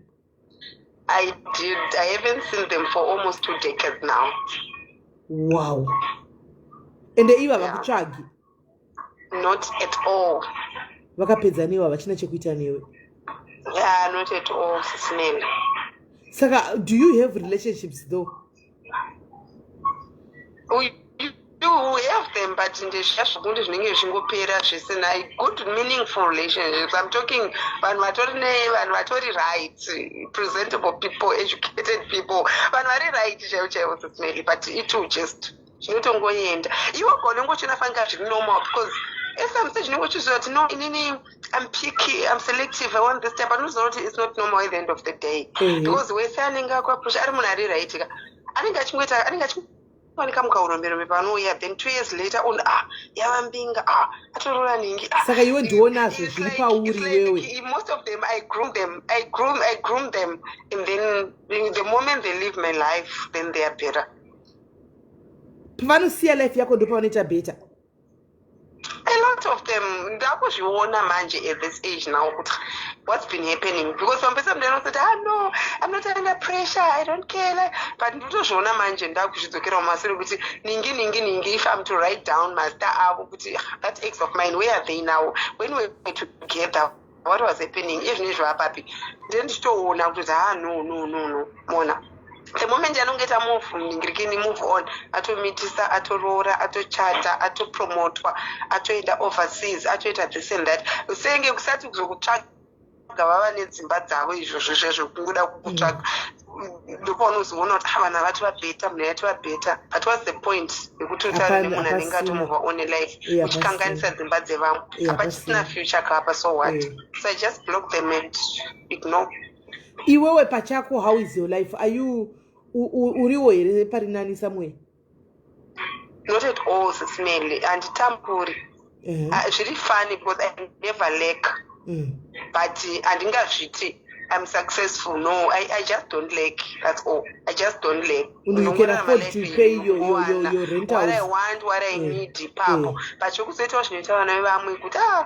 I did. I haven't seen them for almost 2 decades now. Wow, ende ivo Yeah. havakutsvagi? Not at all. Vakapedza newe, havachina chekuita newe? Yeah, not at all, Sis Melly. Saka do you have relationships though? You have them, but ndezviya zvokunti zvinenge zvichingopera, zvisina good meaningful relationships. I'm talking vanhu vatori nevanhu vatori right, presentable people, educated people, vanhu vari right chaivo chaivo, Sis Melly, but it will just, zvinotongoenda. Iwe gonenge uchinofanika zviri normal, because at some stage unenge uchiziva kuti no, inini I'm picky, I'm selective, I want this type, but unoziva kuti it's not normal at the end of the day, because wese anenge akuapproach ari munhu ari right ka, anenge achingoita, anenge achiwanika mukauromberombe panouya, then 2 years later on, ah, yava mbinga, ah, atorora ningi, ah. Saka iwe ndionazvo It's zviri like- pauri it's like iwewe. Most of them, I groom them, I groom them, and then the moment they leave my life, then they are better. Pavanosiya life yako ndo pavanoita better? A lot of them, ndakuzviona manje at this age now kuti what's been happening, because pambesa munhu anosati, "Ah, no, I'm not under pressure, I don't care," like, but ndotozviona manje, ndakuzvidzokera mumasure kuti ningi ningi ningi, if I'm to write down mazita avo kuti, "Ah, that ex of mine, where are they now? When we were together, what was happening? Izvinezvi vapapi?" Then ndichitoona kuti, ah, no, no, no, no, mona the moment anongoita move, ningirikini, move on, atomitisa, atoroora, atochata, atopromotwa, atoenda overseas, atoita this and that, senge kusati kuzokutsvaga vava nedzimba dzavo, izvozvo zvezvokungoda kukutsvaga, ndopaunozoona kuti, ah, vanhu vati vabetter, munhu yati vabetter. But what's the point yekuti utaure Hapana, nemunhu anenge hapasina. atomove on life, uchikanganisa dzimba dzevamwe? Hapachisina Hapasina. future kapa, so what? So I just block them and ignore. Iwewe pachako, how is your life? Are you uriwo here pari nani somewhere? Not at all, Sis Melly, handitamburi. Zviri funny because I never lack, but handingazviti I'm successful, no. I just don't lack, that's all. I just don't lack. And you can afford to pay your rentals. What I want, what I need ipapo, but chokuzoitawo zvinoita vana vevamwe kuti, ah,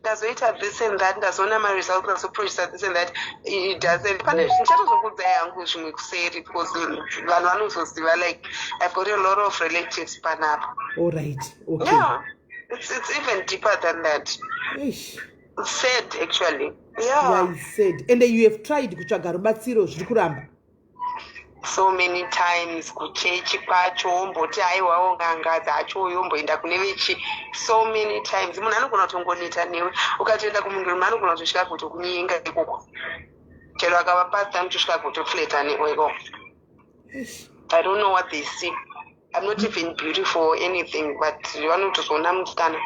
ndazoita this and that, ndazoona maresults, ndazoproduca this and that, it doesn't. Pane ndichatozokudzai hangu zvimwe kuseri, because vanhu vanozoziva, like, I've got a lot of relatives panapa. All right, okay. Yeah, it's even deeper than that. Eish. It's sad actually, yeah. Yeah, it's sad. And you have tried kutsvaga rubatsiro, zviri kuramba? So many times. Kuchechi kwacho womboti aiwawo, n'anga dzacho yomboenda kune vechi, so many times. Munhu anogona kutongoneta newe. Ukatoenda kumunhurume, anogona kutosvika kutokunyenga ikoko, chero akava pasta, anotosvika kutoflirta newe ikoko. Eish. I don't know what they see. I'm not even beautiful or anything, but vanotozoona musikana.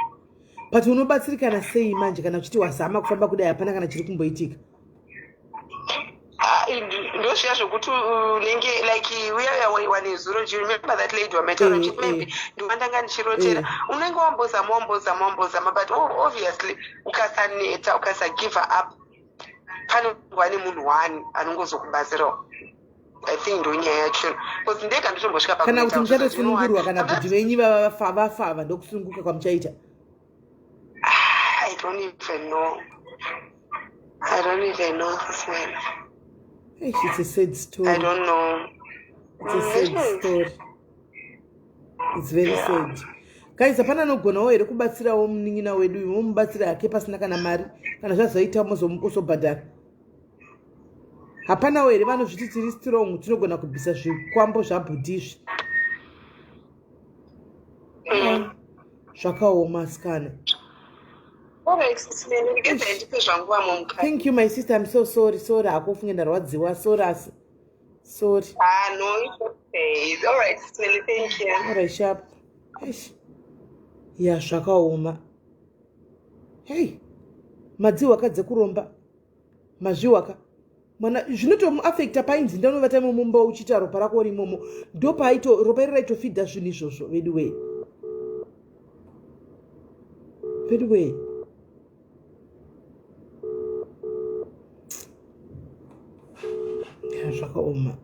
But unobatsirikana sei manje kana uchiti wazama kufamba kudai hapana kana chiri kumboitika? Ah, ndozviya zvokuti unenge like uya uya waiwa nezuro, do you remember that lady wamaitaura uchiti maybe ndiwandanga ndichirotera? Unenge wambozama, wambozama, wambozama, but obviously ukasaneta, ukasagive up, pane nguva nemunhu one anongozokubatsirawo. I think ndonyaya yacho, because ndega nditombosvika kana kuti muchatosunungurwa kana kuti venyu vava vafava, ndokusununguka kwamuchaita. Ah, I don't even know. I don't even know this man. It's a sad story. I don't know. It's a sad story. It's very sad. Guys, hapana anogonawo here kubatsirawo munin'ina wedu? Momubatsira hake pasina kana mari, kana zvazoita mozobhadhara. Hapanawo here vanozviti tiri strong, tinogona kubvisa zvikwambo zvabhudhizvi? Zvakaoma, asikana. Alright, sis Mary, ndikabva ndipe zvangu vamwe mukati. Thank you, my sister. I'm so sorry. Sorry hako, ufunge ndarwadziwa. Sorry, asi sorry. Ah, no, it's okay. Alright, sis Mary, thank you. Alright, sharp. Eish. Ya, zvakaoma. Hey, madziwaka dzekuromba, mazviwaka mwana zvinotomuafecta. Painzi ndanovata mumumba uchiita ropa rako rimomo, ndopaito ropa iri raitofidha zvinhu izvozvo. Vedu wee, vedu wee. Ya, zvakaoma.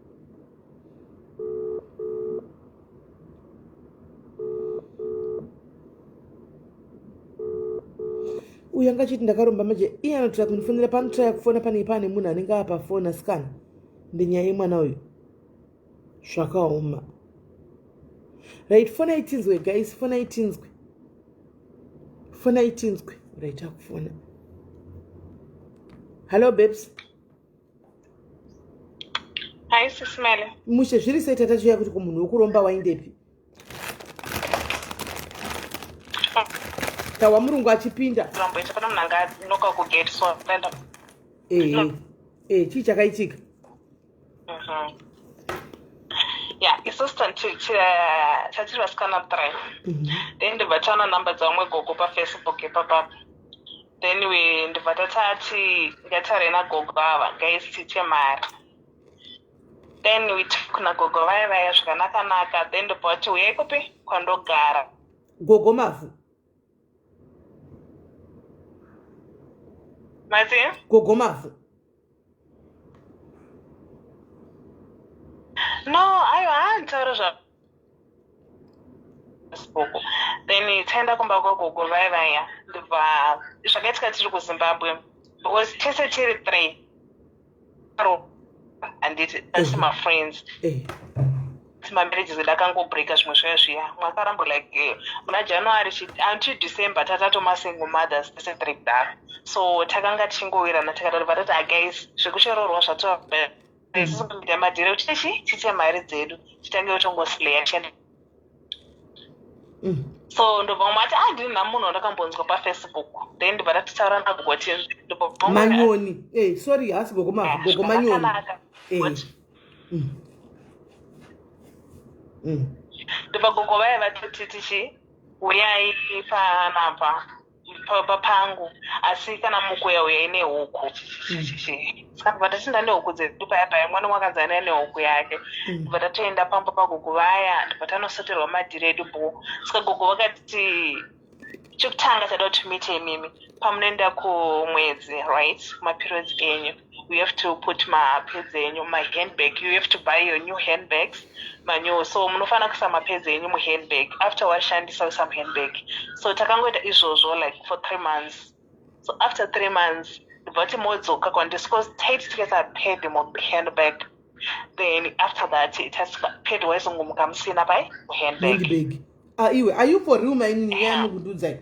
Uyu anga achiti ndakaromba, manje iye anotraya kundifonera. Panotraya kufona pane pane munhu anenge apafoni, asikana. Ndenyaya yemwana uyu, zvakaoma. Right, fona itinzwe, guys, fona itinzwe, fona itinzwe. Right, akufona. Hello, babes. Hi, Sis Melly. Mushe, zviri sei? Tatachiuya kuti kumunhu wekuromba waindepi? Tawa murungu achipinda. Ramboita pana munhu anga anoka kugate, so ndaenda. Chii chakaitika? Yeah, isusu tatiri vasikana three. Then ndibva taona namba dzavamwe gogo paFacebook ipapapa. Then we ndibva tatati ngataure nagogo ava, guys, tiite mari. Then we talk nagogo vaya vaya zvakanaka-naka. Then ndobva vati uyai kupi kwandogara. Gogo Mavhu? Mati? Gogo Mavhu? No, aiwa, handitaura zva Facebook. Then taenda kumba kwagogo vaya vaya. Ndibva zvakaitika tiri kuZimbabwe, because tese tiri three, handiti, asi mafriends. Mamarriages edu akangobreaka, zvimwe zvaya zviya mwakarambo, like muna January until December tatatoma single mothers tese tiri kudaro. So takanga tichingowirana, tikatoti vatati, "Ah guys, zvekuchororwa zvatova, isusu kuita madhiri kuti tichi tiite mari dzedu, titange kutongosleya tichienda." So ndobva mati, "Ah, ndini namunhu wandakambonzwa paFacebook." Then ndobva tatitaura nagoti ndobva Manyoni. Sorry, haasi gogo Mavhu, gogo Manyoni. Zvakanaka. Ndobva gogo vaya vatoti tichi uyai panapa pangu, asi kana mukuya uyai nehuku. Saka ndobva tatinda nehuku dzedu paya paya, mwana wakanzi anaya nehuku yake. Ndobva tatoenda pamba pagogo vaya, ndobva tanosoterwa madhiri edu bo. Saka gogo vakati, "Chekutanga chada kuti muite imimi, pamunoenda kumwedzi, right, kumaperiods enyu, you have to put mapads enyu mumahandbag. You have to buy your new handbags, manew, so munofanira kuisa mapads enyu muhandbag. After washandisa, uisa muhandbag." So takangoita izvozvo like for 3 months. So after 3 months ndobva kuti modzoka kwandisi, because taiti tikaisa pad muhandbag, then after that pad waizongomuka musina pai muhandbag. Handbag. Ah, iwe, are you for real, mainini? Nyaya mukundiudzai.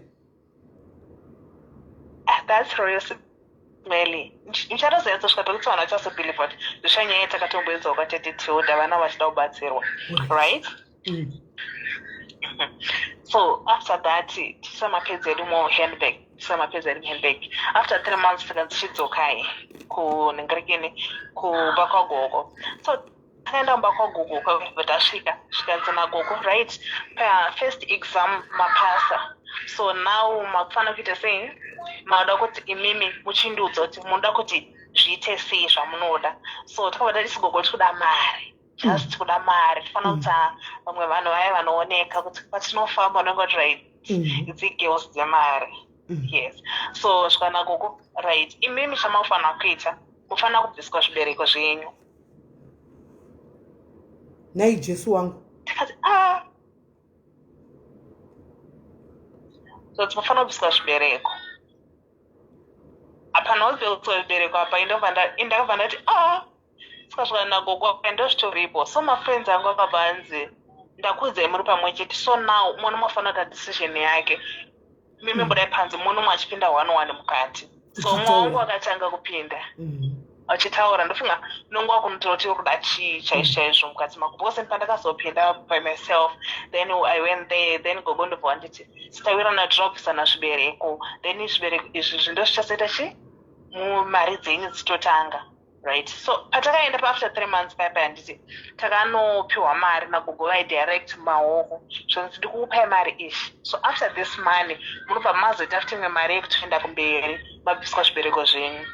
Ah, that's real, Melly. Ndichatozoyatsosvika pekuti vanhu vachazobhilivha kuti zvisvanyaya takatomboedzawo kwatete Tilda, vana vachida kubatsirwa, right? So after that tiisa mapads edu muhandbag, tiisa mapads edu muhandbag. After 3 months tikanzi chidzokai kunhingirekeni kumba kwagogo. So Takaenda kumba kwagogo kwakubva tasvika zvikanzi nagogo right pafirst exam mapasa so now makufanira kuita sei mauda kuti imimi muchindiudza kuti munoda kuti zviite sei zvamunoda so takabva tati gogo tikuda mari just kuda mari tifanira kuti ah, vamwe vanhu vaya vanooneka kuti patinofamba unenge kuti right idzi girls dzemari yes so zvikana gogo right imimi chamakufanira kuita mufanira kubviswa zvibereko zvenyu Nhai Jesu wangu. Tikati ah so tinofanira kubviswa zvibereko hapana kubviswa zvibereko apa indakabva ndati ah saka zvikana nagogo ndozvitoripo so mafriends angu akabva anzi ndakuudzai muri pamwe chete so now umwe nomwe afanira kuita decision yake mimi budai panze mumwe nomwe achipinda one one mukati so umwe wangu akatanga kupinda achitaura ndofunga nonguva kunotaura kuti kuda chii chaizvo chaizvo mukati mako because pandakazopinda by myself then i went there then gogo ndobva wanditi sitawirana tinopisana zvibereko then zvibereko izvi zvindo zvichazoita chi mumari dzenyu dzitotanga right so patakaenda paafter 3 months paya paya nditi takanopiwa mari nagogo vaidirect mumaoko zvonzi ndikukupai mari ishi so after this money munobva mazoita futi imwe mari yekutoenda kumberi mabviswa zvibereko zvenyu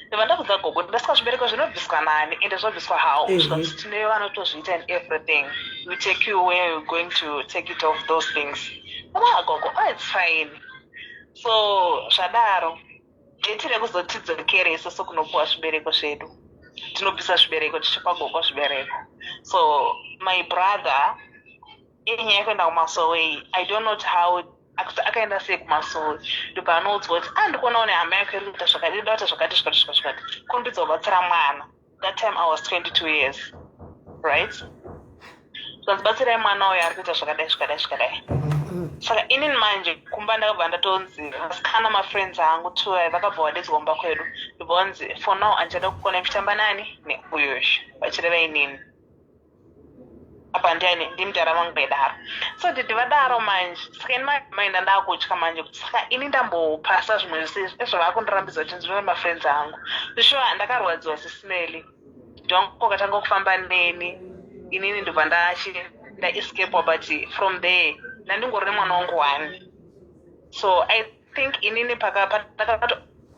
ndobva ndabvunza gogo ndasika zvibereko zvinobviswa nani ende zvobviswa how zvikanzi tine vanotozviita and everything we take you where you're going to take it off those things ah gogo oh it's fine so zvadaro date rekuzotidzokere isusu kunopuwa zvibereko zvedu tinobvisa zvibereko tichipa gogo zvibereko so my brother inyaya yekuenda kumasowei i don't know how akaenda sei kumasowe ndobva anoudzwa kuti ah ndikuonawo nehama yako iri kuita zvakati ida kuita zvakati zvakati zvakati zvakati kurumbidza kubatsira mwana that time i was 22 years right zvanzi batsirai mwana uyo ari kuita zvakadai zvakadai zvakadai saka inini manje kumba ndakabva ndatonzi vasikana mafriends angu two vakabva vadedzwa kumba kwedu ndobva vanzi for now handichada kukona muchitamba nani neuyozvo vachireva inini apa ndiani ndimudhara vangu vaidaro so didi vadaro manje saka ini maenda ndakutya manje kuti saka ini ndambopasa zvimwe zvese ezvavakundirambidza kuti ndinove mafriends angu sure ndakarwadziwa sisimeli ndongo katanga kufamba neni inini ndobva ndachi ndaescapewa but from there ndandingori nemwana wangu one so i think inini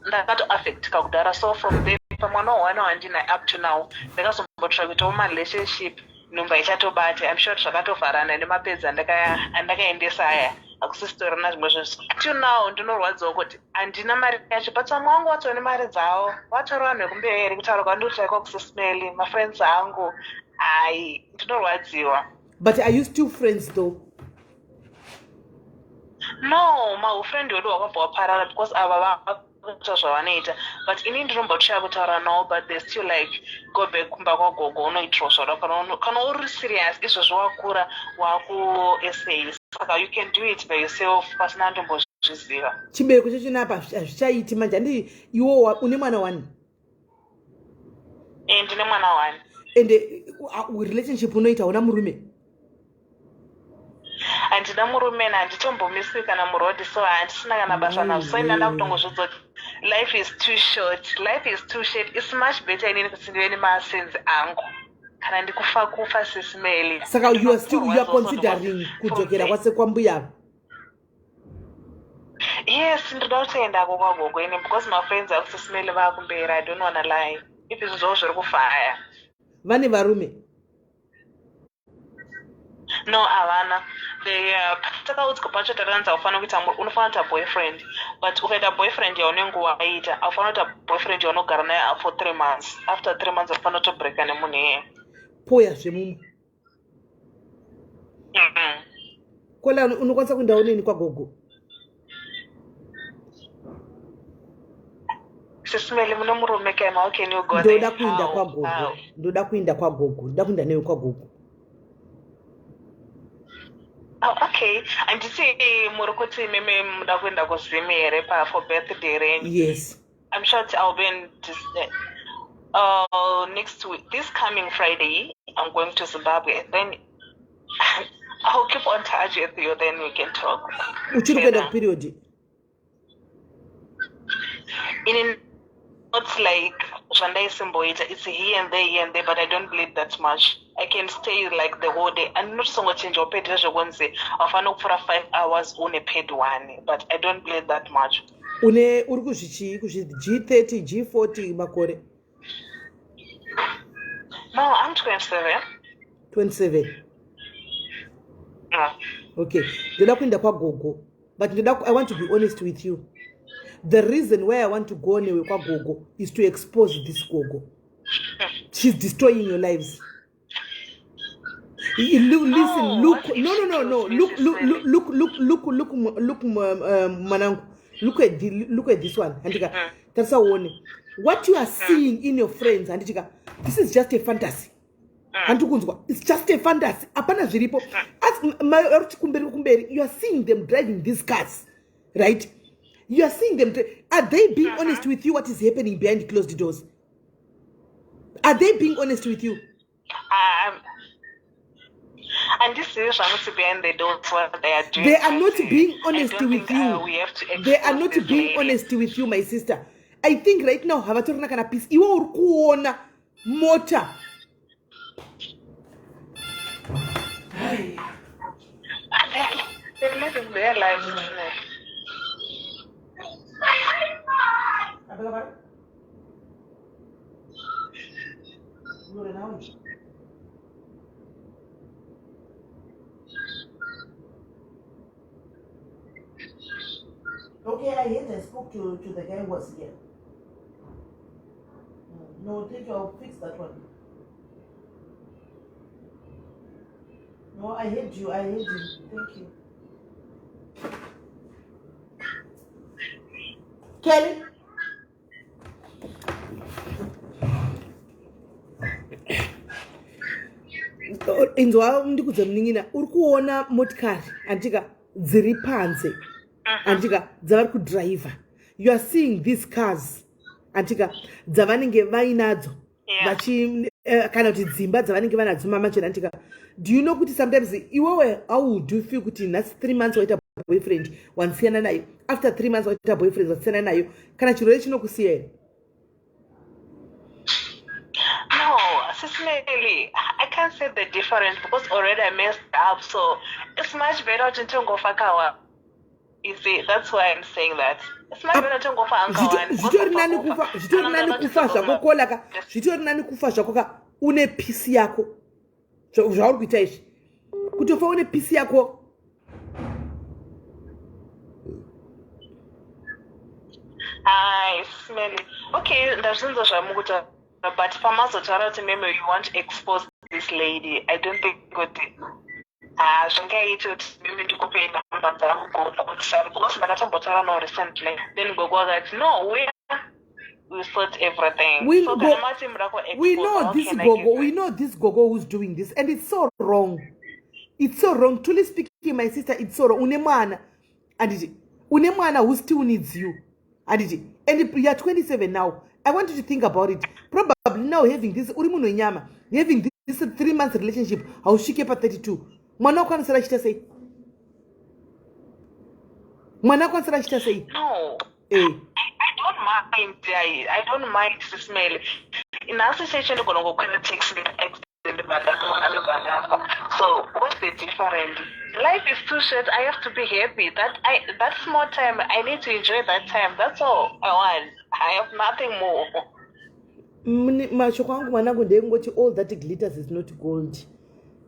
ndakatoaffectka kudhara so from there pamwana one wandinaye up to now ndakazombotry kuitawo marelationship nhumba ichatobata im sure kuti zvakatovharana nemapedzi andakaendesa aya hakusisitorina zvimwe zvezvo till now ndinorwadziwa kuti handina mari yacho but vamwe vangu vatori nemari dzavo vatori vanhu vekumberi kutaura kwandiri kusismeli mafriends angu hai ndinorwadziwa But are you still friends though? No maufriend wedu hwakabva waparara because ava vakuita zvavanoita but ini ndinombotya kutaura navo but they still like go back kumba kwagogo unoitirwa zvauda kana uri serious izvozvo wakura wakusa saka you can do it by yourself pasina ndombozviziva Chibereko chechinapa hazvichaiti manje handi iwo une mwana wani e ndine mwana wani ende relationship unoita una murume handina murume handitombomiswi kana muroad so handisina kana basa nazvo so inanda kutongozvidza kuti life is too short life is too short its much better inini kuti ndive nemasenzi angu kana ndikufa kufa sisimeli saka you are still you are considering kudzokera kwasekwambuyavo yes ndoda kutoendako kwagogo ini because mafriends akusisimeli vakumberi i don't wanna lie if izvo zvavo zviri kufaya vane varume no havana takaudzwa pacho takanzi haufanira kuita unofanira kuita boyfriend but ukaita boyfriend yaunenge waita haufanira kuita boyfriend yaunogara naye for 3 months after 3 months unofanira kutobreaka nemunhu iyeye poya zvemumwe Kola unokwanisa kuendawo neni kwagogo sisimeli mune murume kema how can you go there? Ndoda kuinda How? kwagogo How? ndoda kuinda kwagogo ndoda kuinda newe kwagogo Oh, okay handiti muri kuti mimi muda kuenda kuzim here pa for birthday renyu Yes. I'm sure I'll be in this, next week. This coming Friday, I'm going to Zimbabwe. Then I'll keep on touch with you. Then we can talk. Uchiri kuenda further. kuperiod In not like zvandaisimboita. It's here and there, here and there, but I don't bleed that much. I can stay like the whole day. Andinotosongochinjawo pad rezvekunzi haufaniri kupfuura 5 hours une pad one, but I don't bleed that much. Une uri kuzvichii kuzvi G30 G40 makore? No, I'm 27. 27. Okay, ndoda kuenda kwagogo, but ndoda, I want to be honest with you. The reason why I want to go newe kwagogo is to expose this gogo. She's destroying your lives. Look, listen. No, Look. what if No, she no, no, no. kills me, Look, Sis look, Melly? Look, look, look, look, look, look, mwanangu, look at this one, handika. Tarisa uone what you are seeing in your friends, handitika. This is just a fantasy, handiti kunzwa? It's just a fantasy, hapana zviripo. Asi kumberi, kumberi, you are seeing them driving these cars, right? You are seeing them. Are they being honest with you what is happening behind closed doors? Are they being honest with you? Handizivi zvangu kuti behind the doors what they are doing. They are not but, being I honest don't with think, you. We have to They are expose not this being lady. Honest with you, my sister. I think right now havatorina kana peace. Iwe uri kuona mota. They're living their lives, isn't it? Okay, I heard. I spoke to the guy who was here. No, thank you. I'll fix that one. No, I heard you. I heard you. Thank you. Kelly. Inzwa ndikudze munin'ina, uri kuona motikari, handika, dziri panze, handika, dzavari kudhiraivha. You are seeing these cars, handika, dzavanenge vainadzo vachi kana kuti dzimba dzavanenge vanadzo mamachena, handika. Do you know kuti sometimes iwewe, how would you feel kuti nhasi 3 months waita boyfriend, wanisiyana nayo, after 3 months waita boyfriend, wasiyana nayo? Kana chirwere chinokusiya here? No, Sis Melly, I can't say the difference because already I messed up. So it's much better to ntongofa kawa. You see, that's why I'm saying that. It's much better to ngofa ankawani. Zvitori nani kufa, zvitori nani kufa zvako kolaka, zvitori nani kufa zvako ka une peace yako. Zvauri kuita izvi, kutofa une peace yako. Hi, Smelly. Okay, ndazvinzwa zvamukutaura, but pamazotaura kuti meme you want to expose this lady, I don't think kuti zvingaiti kuti meme ndikupei namba dzangu gogo, sorry, because ndakatombotaura nawo recently, then gogo akati no, we sort everything. We So kana mati muda We know how this can I gogo, give we it? Know this gogo who's doing this, and it's so wrong, it's so wrong. Truly speaking, my sister, it's so wrong. Une mwana, anditi? Une mwana who still needs you, anditi? And you are 27 now. I want you to think about it. Probably now having this, uri munhu wenyama, having this 3 months relationship, hausvike pa32. Mwana wakwanisira achiita sei? Mwana akwanisira achiita sei? No. Eh. I don't mind. I don't mind, Sis Melly. Nhasi cheche ndigona kungokwira taxi accident, bandapa. So what's the difference? Life is too short. I have to be happy. That small time, I need to enjoy that time. That's all I want. I have nothing more. Mashoko angu mwanangu ndeyekungoti all that glitters is not gold.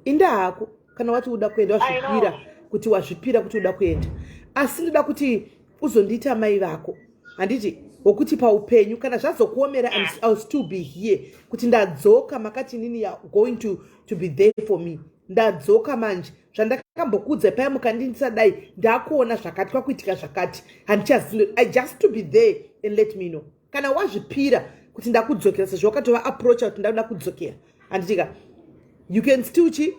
Inda hako kana wati uda kuenda, wazvipira kuti wazvipira kuti uda kuenda, asi ndoda kuti uzondiita mai vako, handiti? Wokuti paupenyu kana zvazokuomera, I'll still be here kuti ndadzoka. Makati inini you are going to be there for me. Ndadzoka manje. Zvandakambokudza paya mukandindisadai, ndakuona zvakati kwakuitika zvakati, handichazivi. I just to be there and let me know kana wazvipira kuti ndakudzokera, sezvo wakatova approacha kuti ndakuda kudzokera, handitika? You can still chi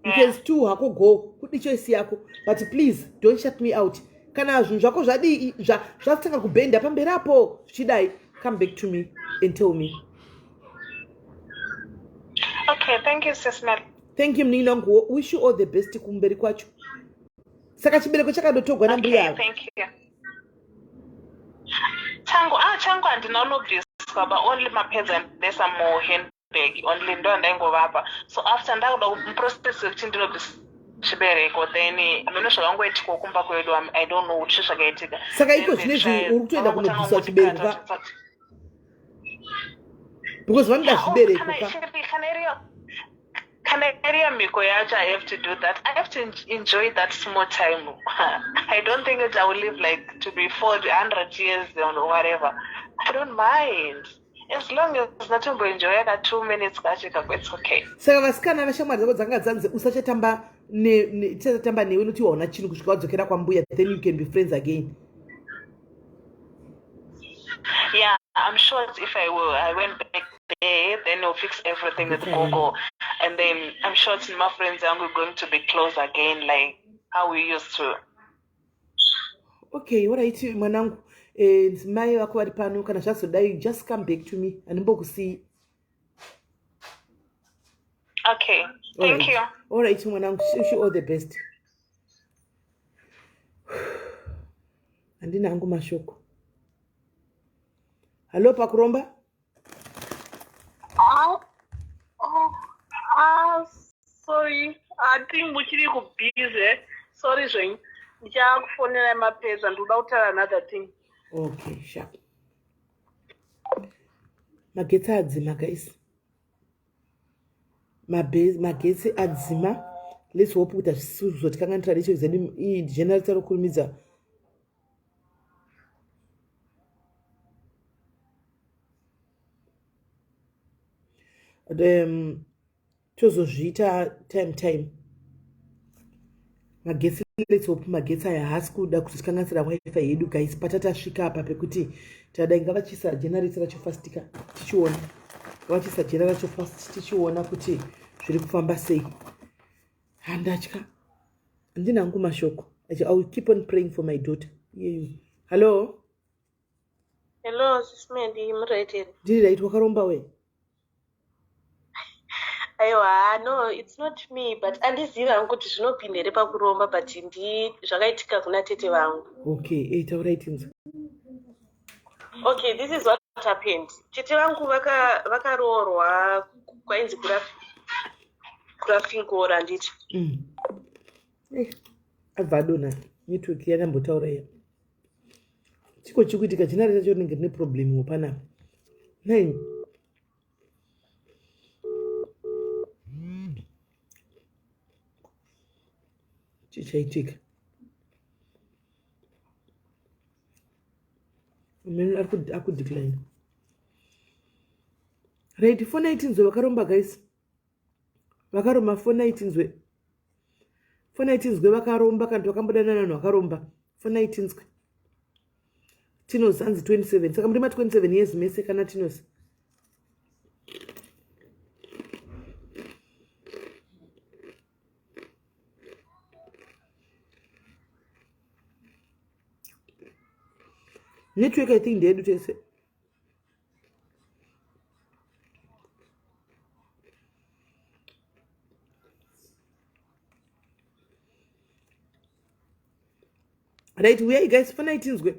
you can still hako go kudi choice yako, but please don't shut me out. Kana zvinhu zvako zvadii, zvazotanga kubhenda pamberi apo zvichidai, come back to me and tell me. Okay, thank you, Sis Mel. Thank you, munin'ina wangu. Wish you all the best kumberi kwacho. Saka chibereko chakadotogwa nambuya Okay, ava? thank you. Changu, ah, changu handina unobviswa. ndakabviswa ba only mapads andaisa muhandbag only ndo andaingovapa so after ndakuda muprocess yekuti ndinobvisa chibereko then hameno zvakangoitikawo kumba kwedu i don't know kuti zvakaitika saka iko zvinezvi uri kutoenda kunobviswa chibereko ka because vanoda zvibereko ka kana iriyo mhiko yacho i have to do that i have to enjoy that small time i don't think that i will live like to be 400 years or whatever i don't mind as long as ndatomboenjoya ka two minutes kacho ikako its okay saka vasikana vashamwari dzako dzanga dzanzi usachatamba tisachatamba newe nokuti waona chinhu kusvika wadzokera kwambuya then you can be friends again yeah i'm sure if i will i went back there then we'll fix everything with gogo and then i'm sure my friends are going to be close again like how we used to okay alright mwanangu eh, mai vako vari pano kana zvazodai just come back to me handimbokusiyi okay thank right. you alright mwanangu wish you all the best handina hangu mashoko hallo pakuromba ah, oh, ah, sorry i think muchiri kubhize sorry zvenyu ndichakufonerai mapedza ndikuda kutaura another thing okay sharp magetsi adzima guys magetsi adzima let's hope kuti hazvisi kuzotikanganira network dzedu iyi generator rokurumidza um, tozozviita time time magetsi let's hope magetsi aya haasi kuda kuzotikanganisira wifi yedu guys patatasvika apa pekuti tadai ngavachiisa generator racho fastika tichiona ngavachiisa generator racho fast tichiona kuti zviri kufamba sei handatya handina hangu mashoko i will keep on praying for my daughter iyeyu hallo Hello, sis Mandy, muri right here? Ndiri right, wakaromba we. Aiwa, no, it's not me, but andizivi hangu kuti zvinopinda here pakuromba but ndi zvakaitika kuna tete vangu. Okay, eh, taurai tinzwe. Okay, this is what happened. Tete vangu vakaroorwa vaka kwainzi kurafingora nditi. Eh, abva adonha network yandambotaura iya. Chiko chikuitika chinari chacho rinenge rine problem wo panapa. Nai. Chichaitika. Mimi akudecline. Right, phone itinzwe vakaromba guys. Vakaromba phone itinzwe. Fonai tinzwe vakaromba kana kuti vakambodanana vanhu vakaromba. Fonai tinzwe. Tinos hanzi 27. Saka muri ma 27 years mese kana Tinos. Network I think ndeyedu tese. Right, uyai guys, fanai tinzwe.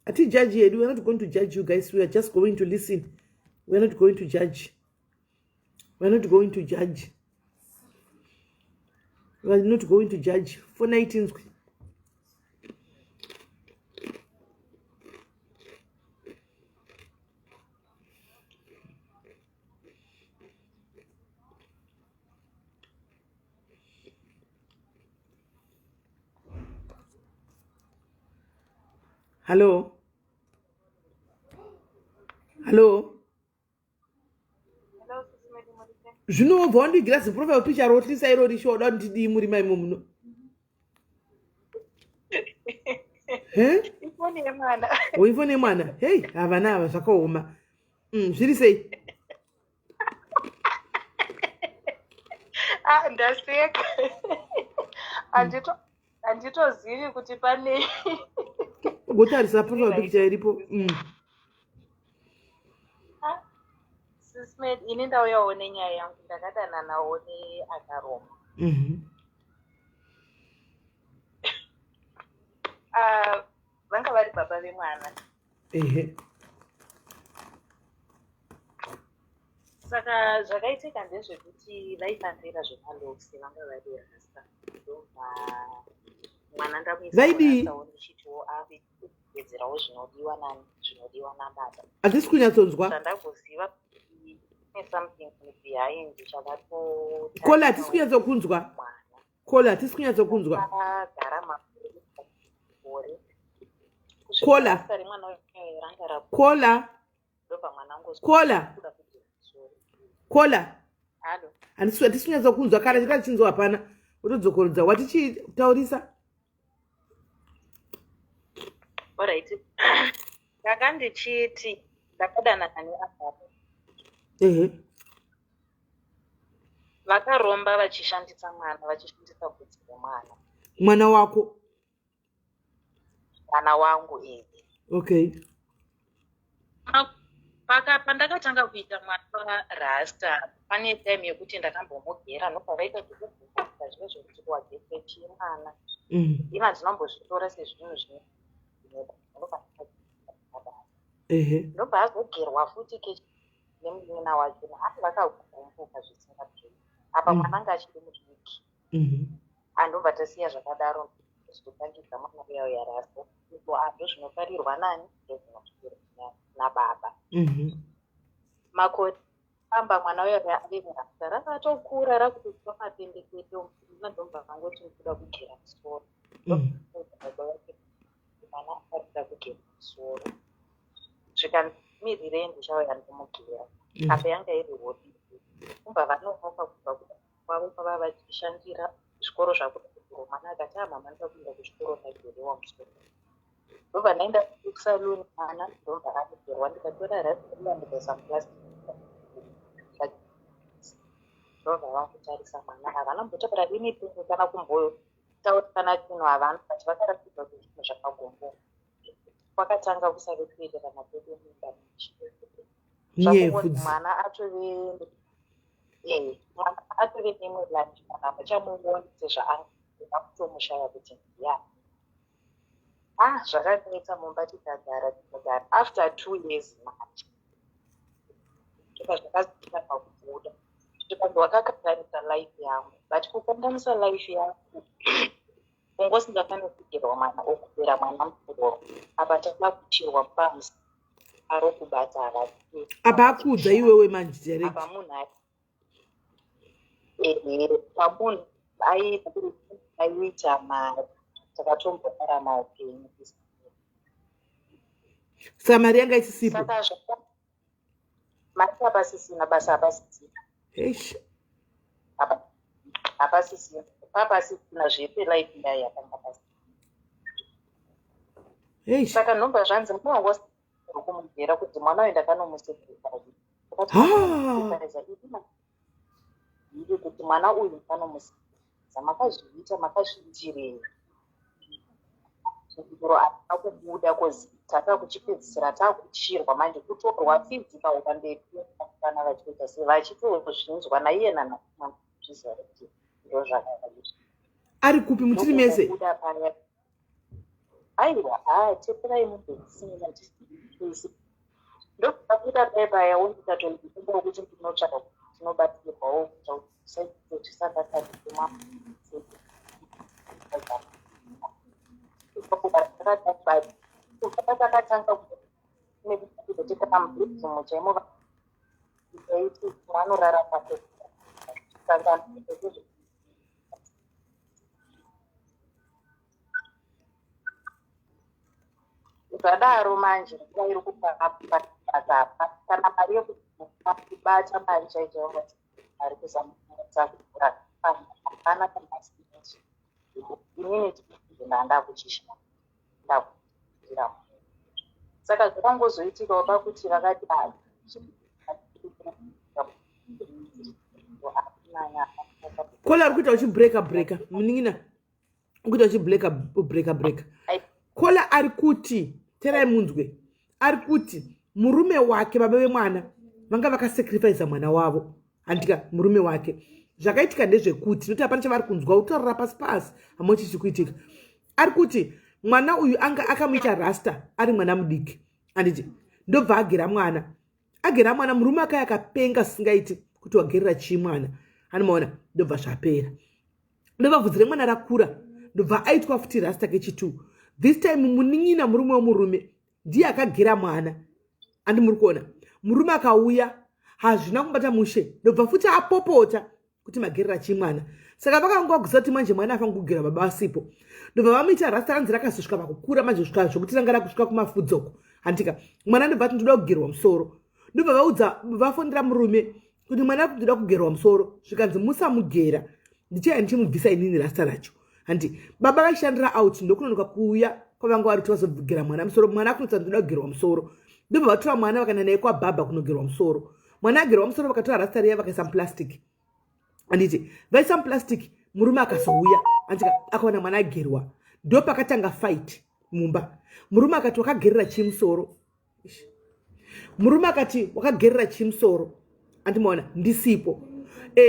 Hatijaji hedu, we are not going to judge you guys, we are just going to listen. We are not going to judge. We are not going to judge. We are not going to judge. Fanai tinzwe. Hallo? Hallo? Zvino wobva wandigira ziprofile picture rotlisa irori shuwa uda kuti ndidii murima imo muno? Ifoni yemwana. O ifoni yemwana. Hei, havana ava zvakaoma. Zviri sei? Ah, ndaseka. Handitozivi kuti pane. Ugotarisa profile picture iripo. Ah, Sis Mad, ini ndauyawo nenyaya yangu ndakadananawo neakaroma. Ah, vanga vari baba vemwana. Ehe. Saka zvakaitika ndezvekuti vaifambira zvemaloksi vanga vari rasta ndobva mwana ndamuisawo ndichitiwo akuwedzerawo zvinodiwa nani zvinodiwa nababa. Handisi kunyatsonzwa. Zvandagoziva something behind chavato. Kola hatisi kunyatsokunzwa. Kola hatisi kunyatsokunzwa. Gara makore. Kola. Kola. Kola. Kola. Handisi kunyatsa kunzwa kana chika chinzwa hapana. Wotodzokorodza wati chii taurisa. Alright. Ndanga ndichiti ndakadanana neAgape. Ehe. Vakaromba vachishandisa mwana vachishandisa bvudzi remwana. Mwana wako? Mwana wangu ehe. Okay. Paka pandakatanga kuita mwana rasta pane time yekuti ndakambomugera nobva vaita zvekubvunza zvive zvekuti wagese chii mwana. Ini handinombozvitora sezvinhu zvino ndobva azogerwa futi ke nemunin'ina wake asi vakagumbuka zvisingabviri apa mwana anga achiri mudiki. Andobva tasiya zvakadaro kuzotangidza mwana uya uya rasta iko ah ndozvinofarirwa nani ndozvinofarirwa nababa. Makore amba mwana uya uya ave rasta rakatokura rakutoitwa mapendekete ndobva vangoti ndoda kugera musoro. Baba vake mwana akarida kugera musoro zvikanzi mirirei ndichauya ndomugera. Apa yanga iri holiday kumba vanonoka kubva kwavo kwava vachishandira zvikoro zvakuda kuvhurwa mwana akati ah mama ndoda kuenda kuchikoro ndagerewa musoro. Ndobva ndaenda kusaluni mwana ndobva agerwa ndikatora rasta riya ndikaisa muplastic ndobva vakutarisa mwana havana kumbotaura anything kana kumbotaura kana chinhu havana but vakaratidza kuti zvinhu zvakagumbuka. Kwakatanga kusave kuwirirana kwedu mumba Nyevudzi. Mwana atove mwana atove neimwe life kana vachamuoni sezvaanga kutomushaya kuti ndiyani. Ah zvakanetsa mumba tikagara tikagara after 2 years manje ndobva zvakazotanga kubuda zvikanzi wakakanganisa life yangu but kukanganisa life yangu unga usingafaniri kugerwa mwana okubera mwana musoro apa tava kuchirwa pamusi arokubata havati Apa akuudza iwewe manje direct. Apa munhu ehe pamunhu aiita mari takatomborarama upenyu. Saka mari yanga isisipo. Saka mari hapasisina basa hapasisina. Eish. Hapasisina papasisina zvese life ndai yakanga pasina. Eish. Saka nhomba zvanzi munongo kumugera kuti mwana uyu ndakanomusekereza kuti mwana uyu ndakanomusekereza makazviita makazviitirei mhinduro haina kubuda kozi tata kuchipedzisira takuchirwa manje kutorwa physical pamberi vana vachiita sei vachitozvinzwa naiye nanazviziva kuti ndozvakadai. Ari kupi muchiri mese? Ndokubuda paya aiwa haa teperai mubhekisini tisi ndokubuda paya paya wondikatoikumba kuti ndinotsvaka tinobatsirwawo tisakatarisema kubva takatanga kana mubedroom chaimo aiti mwanorara pake saka zvadaro manje nguva iri kupakapa kana mari yekubata mari chaicho mari kuzamudza kuvhura hapana kana inini ndandakuchishanda ndakuira saka zvakangozoitikawo pakuti vakati Kola ari kuita uchibreka breka munin'ina ukuita uchibreka breka breka. Kola ari kuti terai munzwe ari kuti murume wake baba vemwana vanga vakasacrifice mwana wavo handika murume wake zvakaitika ndezvekuti nokuti hapana chavari kunzwa kutaurira pasi pasi hamwe chichi kuitika ari kuti mwana uyu anga akamuita rasta ari mwana mudiki handiti ndobva agera mwana. Agera mwana murume akaya akapenga singaiti kuti wagerera chii mwana. Anomaona ndobva zvapera. Ndobva bvudzi remwana rakura ndobva aitwa futi rasta kechitu. This time munin'ina murume wemurume ndiye akagera mwana. Andi muri kuona murume akauya hazvina kubata mushe ndobva futi apopota kuti magerera chii mwana. Saka vakanga vagusa kuti manje mwana afanira kugera baba asipo. Ndobva vamuita rasta ranzi rakazosvika pakukura manje kusvika zvokuti ranga rakusvika kumafudzoko. Handika mwana ndobva ati ndoda kugerwa musoro. Ndobva vaudza vafonera murume kuti mwana ndoda kugerwa musoro zvikanzi musamugera ndichaya ndichimubvisa inini rasta racho. Handi baba vaishandira out ndokunonoka kuuya kwavanga vari kuti vazogera mwana musoro. Mwana akunotsa ndoda kugerwa musoro. Ndobva vatora mwana vakaenda naye kwabhabha kunogerwa musoro. Mwana agerwa musoro vakatora rasta riya vakaisa muplastic. Handiti vaisa muplastic murume akazouya handika akaona mwana agerwa. Ndopakatanga fight mumba. Murume akati wakagerera chii musoro? Murume akati wakagerera chii musoro? Andimaona ndisipo.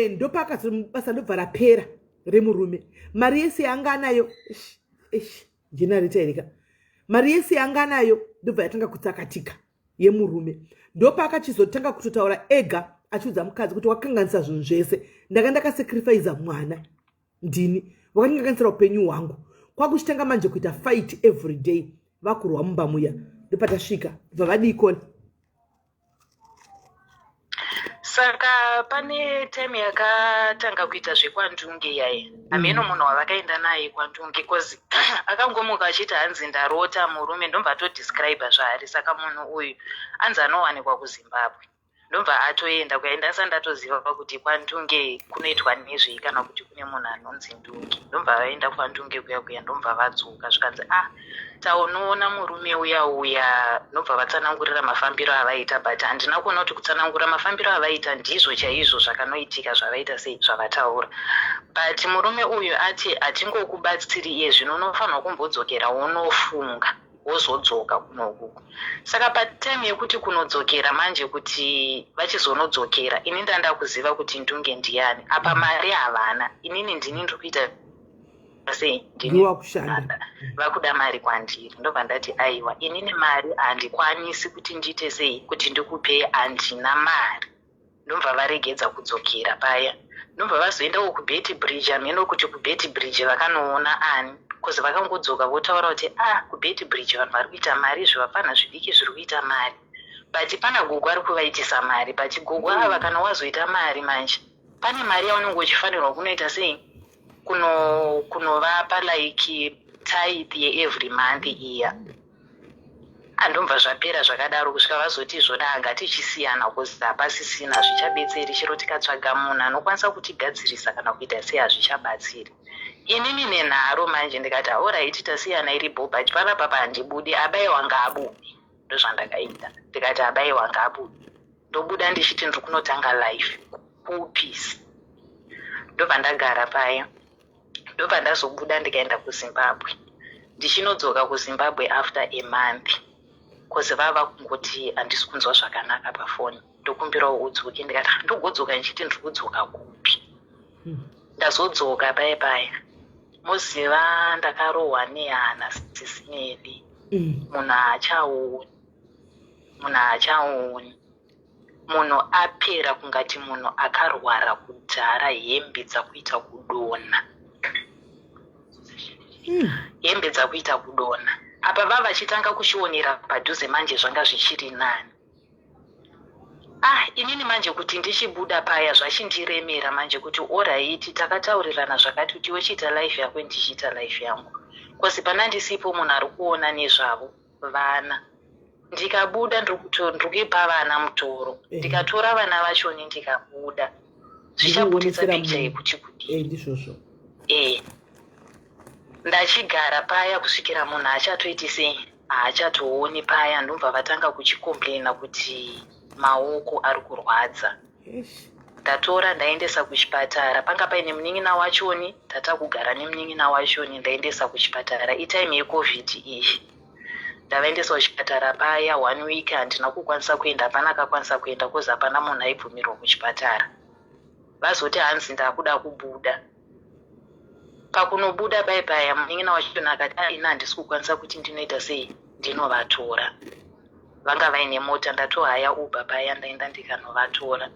Ndopakazo basa ndobva rapera remurume. Mari yese yanga anayo generator irika. Mari yese yanga anayo ndobva yatanga kutsakatika yemurume. Ndopaakachizotanga kutotaura ega achiudza mukadzi kuti wakanganisa zvinhu zvese. Ndanga ndakasacrifice mwana ndini. Wakandikanganisira upenyu hwangu. Kwakuchitanga manje kuita fight every day. Vakurwa mumba muya. Ndopatasvika. Bva vadii kona? Saka pane time yakatanga kuita zvekwandunge yaye. Hameno munhu wavakaenda naye kwandunge cause akangomuka achiti hanzi ndarota murume ndomva atodescribe zvaari. Saka munhu uyu anzi anowanikwa kuZimbabwe. Ndobva atoenda kuya ndasati ndatoziva kuti kwandunge kunoitwa nezvei kana kuti kune munhu anonzi Ndunge. Ndobva vaenda kwandunge kuya kuya ndobva vadzoka zvikanzi ah taunoona murume uya uya ndobva vatsanangurira mafambiro avaita but handina kuona kuti kutsanangura mafambiro avaita ndizvo chaizvo zvakanoitika zvavaita sei zvavataura. But murume uyu ati hatingokubatsiri iye zvino unofanirwa kumbodzokera wonofunga wozodzoka kunokuku. Saka patime yekuti kunodzokera manje kuti vachizonodzokera ini ndanda kuziva kuti Ndunge ndiani. Apa mari havana. Inini ndini ndiri kuita sei ndini vakuda mari kwandiri. Ndobva ndati aiwa inini mari handikwanisi kuti ndiite sei kuti ndikupe handina mari. Ndobva varegedza kudzokera paya. Ndobva vazoendawo kuBeti Bridge hameno kuti kuBeti Bridge vakanoona ani. Cause vakangodzoka votaura kuti ah kuBeti Bridge vanhu vari kuita mari zvivapfanha zvidiki zviri kuita mari. But pana gogo ari kuvaitisa mari but gogo ava kana wazoita mari manje pane mari yaunenge uchifanirwa kunoita sei kuno kunovapa like tithe yeevery month iya. Andomva zvapera zvakadaro kusvika vazoti izvona ngatichisiyana cause hapasisina hazvichabetseri chero tikatsvaga munhu anokwanisa kutigadzirisa kana kuita sei hazvichabatsiri. Inini nenharo manje ndikati alright tasiyana iri bho but panapa handibudi abaiwa ngaabude ndozvandakaita ndikati abaiwa ngaabude ndobuda ndichiti ndiri kunotanga life kupeace ndobva ndagara paya ndobva ndazobuda ndikaenda kuZimbabwe ndichinodzoka kuZimbabwe after a month cause vava kungoti handisi kunzwa zvakanaka pafoni ndokumbirawo udzoke ndikati ndogodzoka ndichiti ndiri kudzoka kupi ndazodzoka paya paya moziva ndakarohwa nehana sisimeli munhu haachaoni munhu haachaoni munhu apera kungati munhu akarwara kudhara hembe dzakuita kudonha hembe dzakuita kudonha apa vava vachitanga kuchionera padhuze manje zvanga zvichiri nani ah inini manje kuti ndichibuda paya zvachindiremera manje kuti alright takataurirana zvakati kuti iwe chiita life yako ndichiita life yangu cause pana ndisipo munhu ari kuona nezvavo vana ndikabuda ndikuipa vana mutoro ndikatora vana vachoni ndikabuda zvichabuditsa picture yekuti kudii ndizvozvo ndachigara paya kusvikira munhu achatoiti sei haachatooni paya ndobva vatanga kuchikomplaina kuti maoko ari kurwadza ndatora ndaendesa kuchipatara panga paine munin'ina wachoni tatakugara nemunin'ina wachoni ndaendesa kuchipatara itime yecovid iyi ndavaendesa kuchipatara paya one week handina kukwanisa kuenda hapana akakwanisa kuenda kozi hapana munhu aibvumirwa kuchipatara vazoti hanzi ndakuda kubuda pakunobuda pai paya munin'ina wachona akati ini handisi kukwanisa kuti ndinoita sei ndinovatora. Vanga vaine mota ndatohaya Uber paya ndaenda ndikanovatora.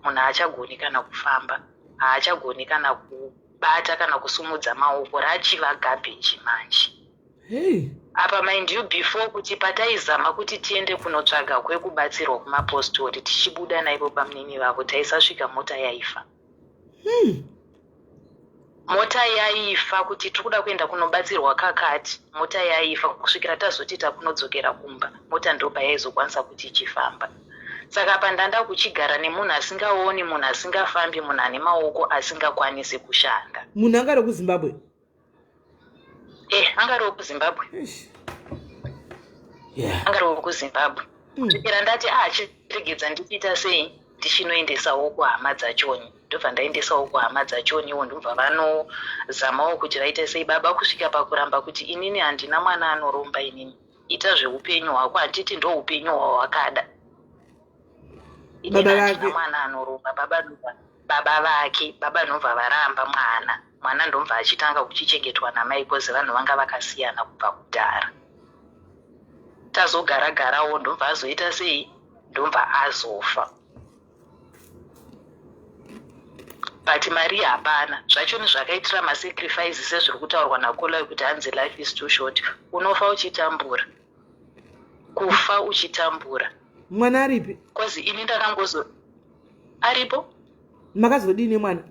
Munhu haachagoni kana kufamba, haachagoni kana kubata kana kusumudza maoko rachiva garbage manje. Hey. Apa mind you before kuti pataizama kuti tiende kunotsvaga kwekubatsirwa kumapostori tichibuda naivo bamunini vavo taisasvika mota yaifa. Mota yaifa kuti tiri kuda kuenda kunobatsirwa kakati mota yaifa kusvikira tazoti takunodzokera kumba mota ndopayaizokwanisa kuti ichifamba. Saka apa ndanda kuchigara nemunhu asingaoni munhu asingafambi munhu ane maoko asingakwanisi kushanda. Munhu anga ari kuZimbabwe? Eh, anga ari wekuZimbabwe. Yeah. Anga ari wekuZimbabwe. Kusvikira ndati ah chiregedza ndichiita sei ndichinoendesawo kuhama dzachoni. Ndobva ndaendesawo kuhama dzachoniwo ndobva vanozamawo kuti vaite sei baba kusvika pakuramba kuti inini handina mwana anoromba inini. Ita zveupenyu hwako handiti ndoupenyu hwawakada. Inini Baba handina vake. mwana anoromba baba ndobva baba vake baba ndobva varamba mwana. Mwana ndobva achitanga kuchichengetwa namai coz vanhu vanga vakasiyana kubva kudhara. Tazogara garawo ndobva azoita sei ndobva azofa. But mari hapana. Zvachoni zvakaitira masacrifice sezviri kutaurwa naKola kuti hanzi life is too short. Unofa uchitambura. Kufa uchitambura. Mwana aripi? Coz ini ndakangozo aripo. Makazodii nemwana?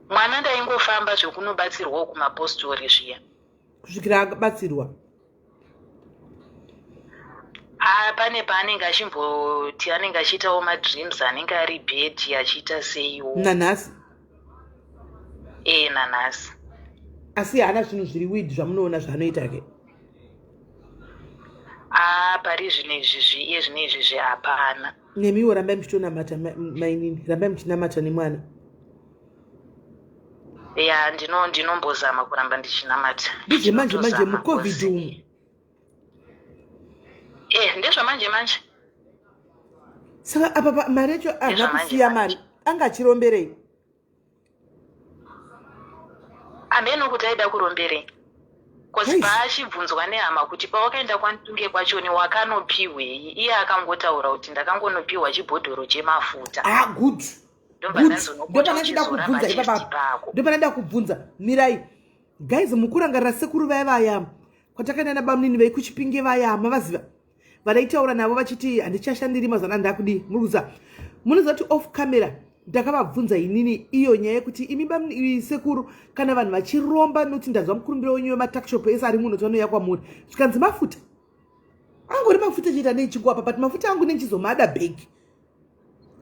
Mwana ndaingofamba zvekunobatsirwawo kumapostori zviya. Kusvikira abatsirwa. Ah, pane paanenge achimboti anenge achiitawo madreams anenge ari bhedhi achiita seiwo. Nanhasi? Eh, nanhasi. Asi haana zvinhu zviri weird zvamunoona zvaanoita ke? Ah, pari zvino izvi zvi iye zvino izvi zvi hapana. Nemiwo rambai muchitonamata mainini, rambai muchinamata nemwana. Ya, ndino ndinombozama kuramba ndichinamata. Ndizve manje manje Ndinotozama muCovid cause umu. Eh, ndezvamanje manje. Saka apa pa mari yacho haana Ndezvamanje kusiya manje. mari, anga achiromberei? Hameno kuti aida kuromberei. Cause Hey. paachibvunzwa nehama kuti pawakaenda kwaNtunge kwachoni wakanopihwei iye akangotaura kuti ndakangonopiwa chibhodhoro chemafuta. Ah, good. Ndobva Good. ndanzonopota Ndopandachida uchizora kubvunza pachest ipapa. pako. Ndopandada kubvunza. Mirai. Guys, mukurangarira sekuru vaya vaya kwatakaenda nabamunini vekuChipinge vaya mavaziva vadaitaura navo vachiti handichashandiri mazana ndakudii muri kuziva munoziva kuti off camera ndakavabvunza inini iyo nyaya yekuti imi bamunini sekuru kana vanhu vachiromba noti ndanzwa mukurumbiro wenyu wematakshop ese ari muno kuti vanouya kwamuri zvikanzi mafuta angori mafuta chete anei chingwapa but mafuta angu nenchizomada bhegi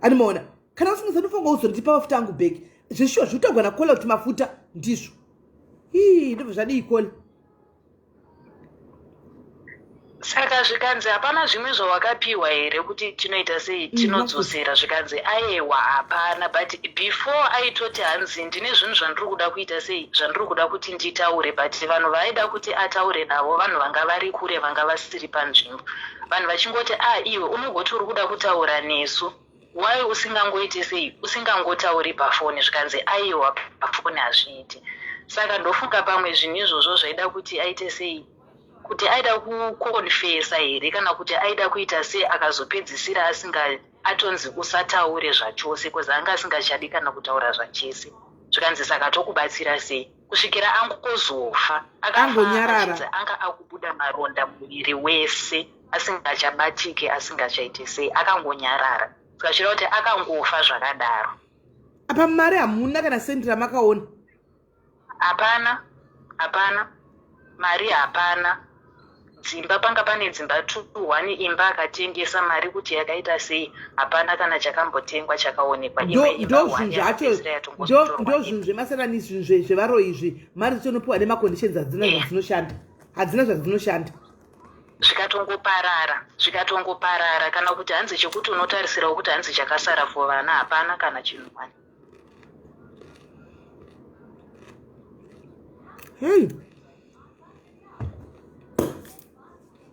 animaona kana usingazi anofanira kuzondipa mafuta angu bhegi zveshuwa zvekutagwa nakola kuti mafuta ndizvo ii ndobva zvadii kola Saka zvikanzi hapana zvimwe zvawakapiwa here kuti tinoita sei tinodzosera zvikanzi ayewa hapana but before aitoti hanzi ndine zvinhu zvandiri kuda kuita sei zvandiri kuda kuti nditaure but vanhu vaaida kuti ataure navo vanhu vanga vari kure vanga vasiri panzvimbo vanhu vachingoti ah iwe unogoti uri kuda kutaura nesu why usingangoite sei usingangotauri pafoni zvikanzi aiwa pafoni hazviiti saka ndofunga pamwe zvinhu izvozvo zvaida kuti aite sei kuti aida kukonfesa here kana kuti aida kuita sei akazopedzisira asinga atonzi usataure zvachose bcause anga asingachadi kana kutaura zvachese zvikanzi saka tokubatsira sei kusvikira angozofa akafa Angonyarara. achinzi anga akubuda maronda muviri wese asingachabatike asingachaite sei akangonyarara saka zvireva kuti akangofa zvakadaro Apa mari hamuna kana sendi ramakaona. Hapana, hapana mari hapana. Dzimba panga pane dzimba two one imba akatengesa mari kuti yakaita sei hapana kana chakambotengwa chakaonekwa imwe imba ndo one zvinhu zvacho yakapedzisira ndo yatongozotorwa ndo zvinhu zvemasanani zvinhu zvevaroyi izvi mari dzinopiwa nemaconditions hadzina zvadzinoshanda hadzina zvadzinoshanda zvikatongoparara zvikatongoparara kana kuti hanzi chekuti unotarisirawo kuti hanzi chakasara for vana hapana kana chinhu one Hey.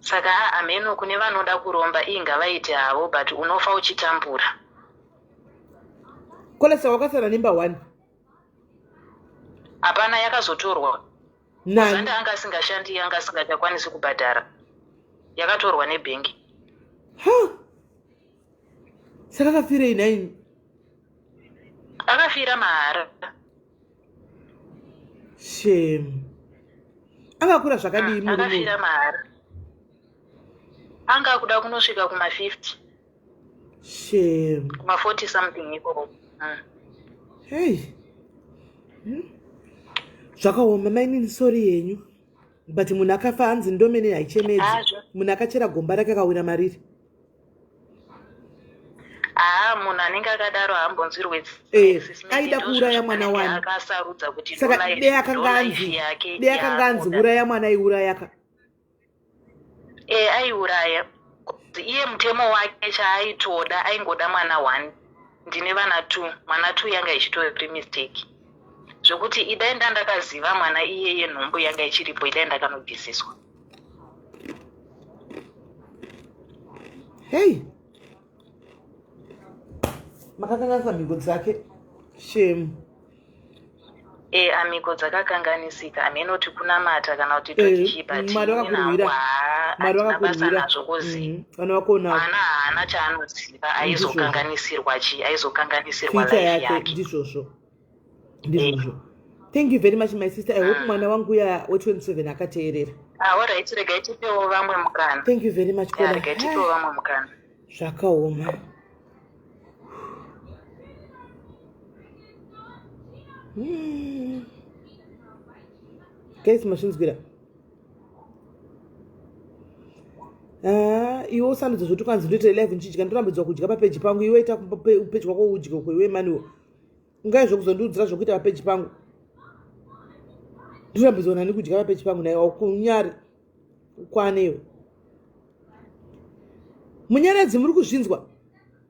Saka hameno kune vanoda kuromba ii ngavaite havo but unofa uchitambura. Kolesa wakasara nemba one. Hapana yakazotorwa. Nani? Zanda anga asingashandi anga asingachakwanisi kubhadhara. Yakatorwa nebhengi. Ha! Saka akafirei nhaimi? Akafira mahara. Shame. Akakura zvakadii murume? Akafira mahara. Anga akuda kunosvika kuma 50. Shame. Kuma 40 something ikoko. Hey. Zvakaoma mainini sorry yenyu. But munhu akafa hanzi ndomene haichemedzi. Munhu akachera gomba rake akawira mariri. Haa munhu anenge akadaro haambonzwirwe eh, aida kuuraya mwana wani akasarudza kuti saka dei akanga anzi dei akanga anzi uraya mwana aiuraya ka e aiuraya iye mutemo wake chaaitoda aingoda mwana one ndine vana two mwana two yanga ichitori mistake zvekuti idai ndandakaziva mwana iyeye nhumbu yanga ichiripo idai ndakanobvisiswa hei makakanganisa mhiko dzake shame e amhiko dzakakanganisika hameno kuti kunamata kana kuti totichii eh, but mwari vakakurwira mwari basa nazvo kozi mm, vana vakona mwana haana chaanoziva aizokanganisirwa chii aizokanganisirwa life yake ndizvozvo ndizvozvo eh. thank you very much my sister i hope mm. mwana wangu uya we27 akateerera ah, alright regai tipewo vamwe mukana thank you very much yeah, regai tipewo vamwe mukana zvakaoma Guys mazvinzwira ah, iwe usandudza zvoti ukanzi ndoita live ndichidya ndorambidzwa kudya papeji pangu iwe ita peji kwako udye uko iwe maniwo ungai zvokuzondiudzira zvokuita papeji pangu ndorambidzwa nani kudya papeji pangu naiwa kunyari ukwane iwe munyaradzi muri kuzvinzwa.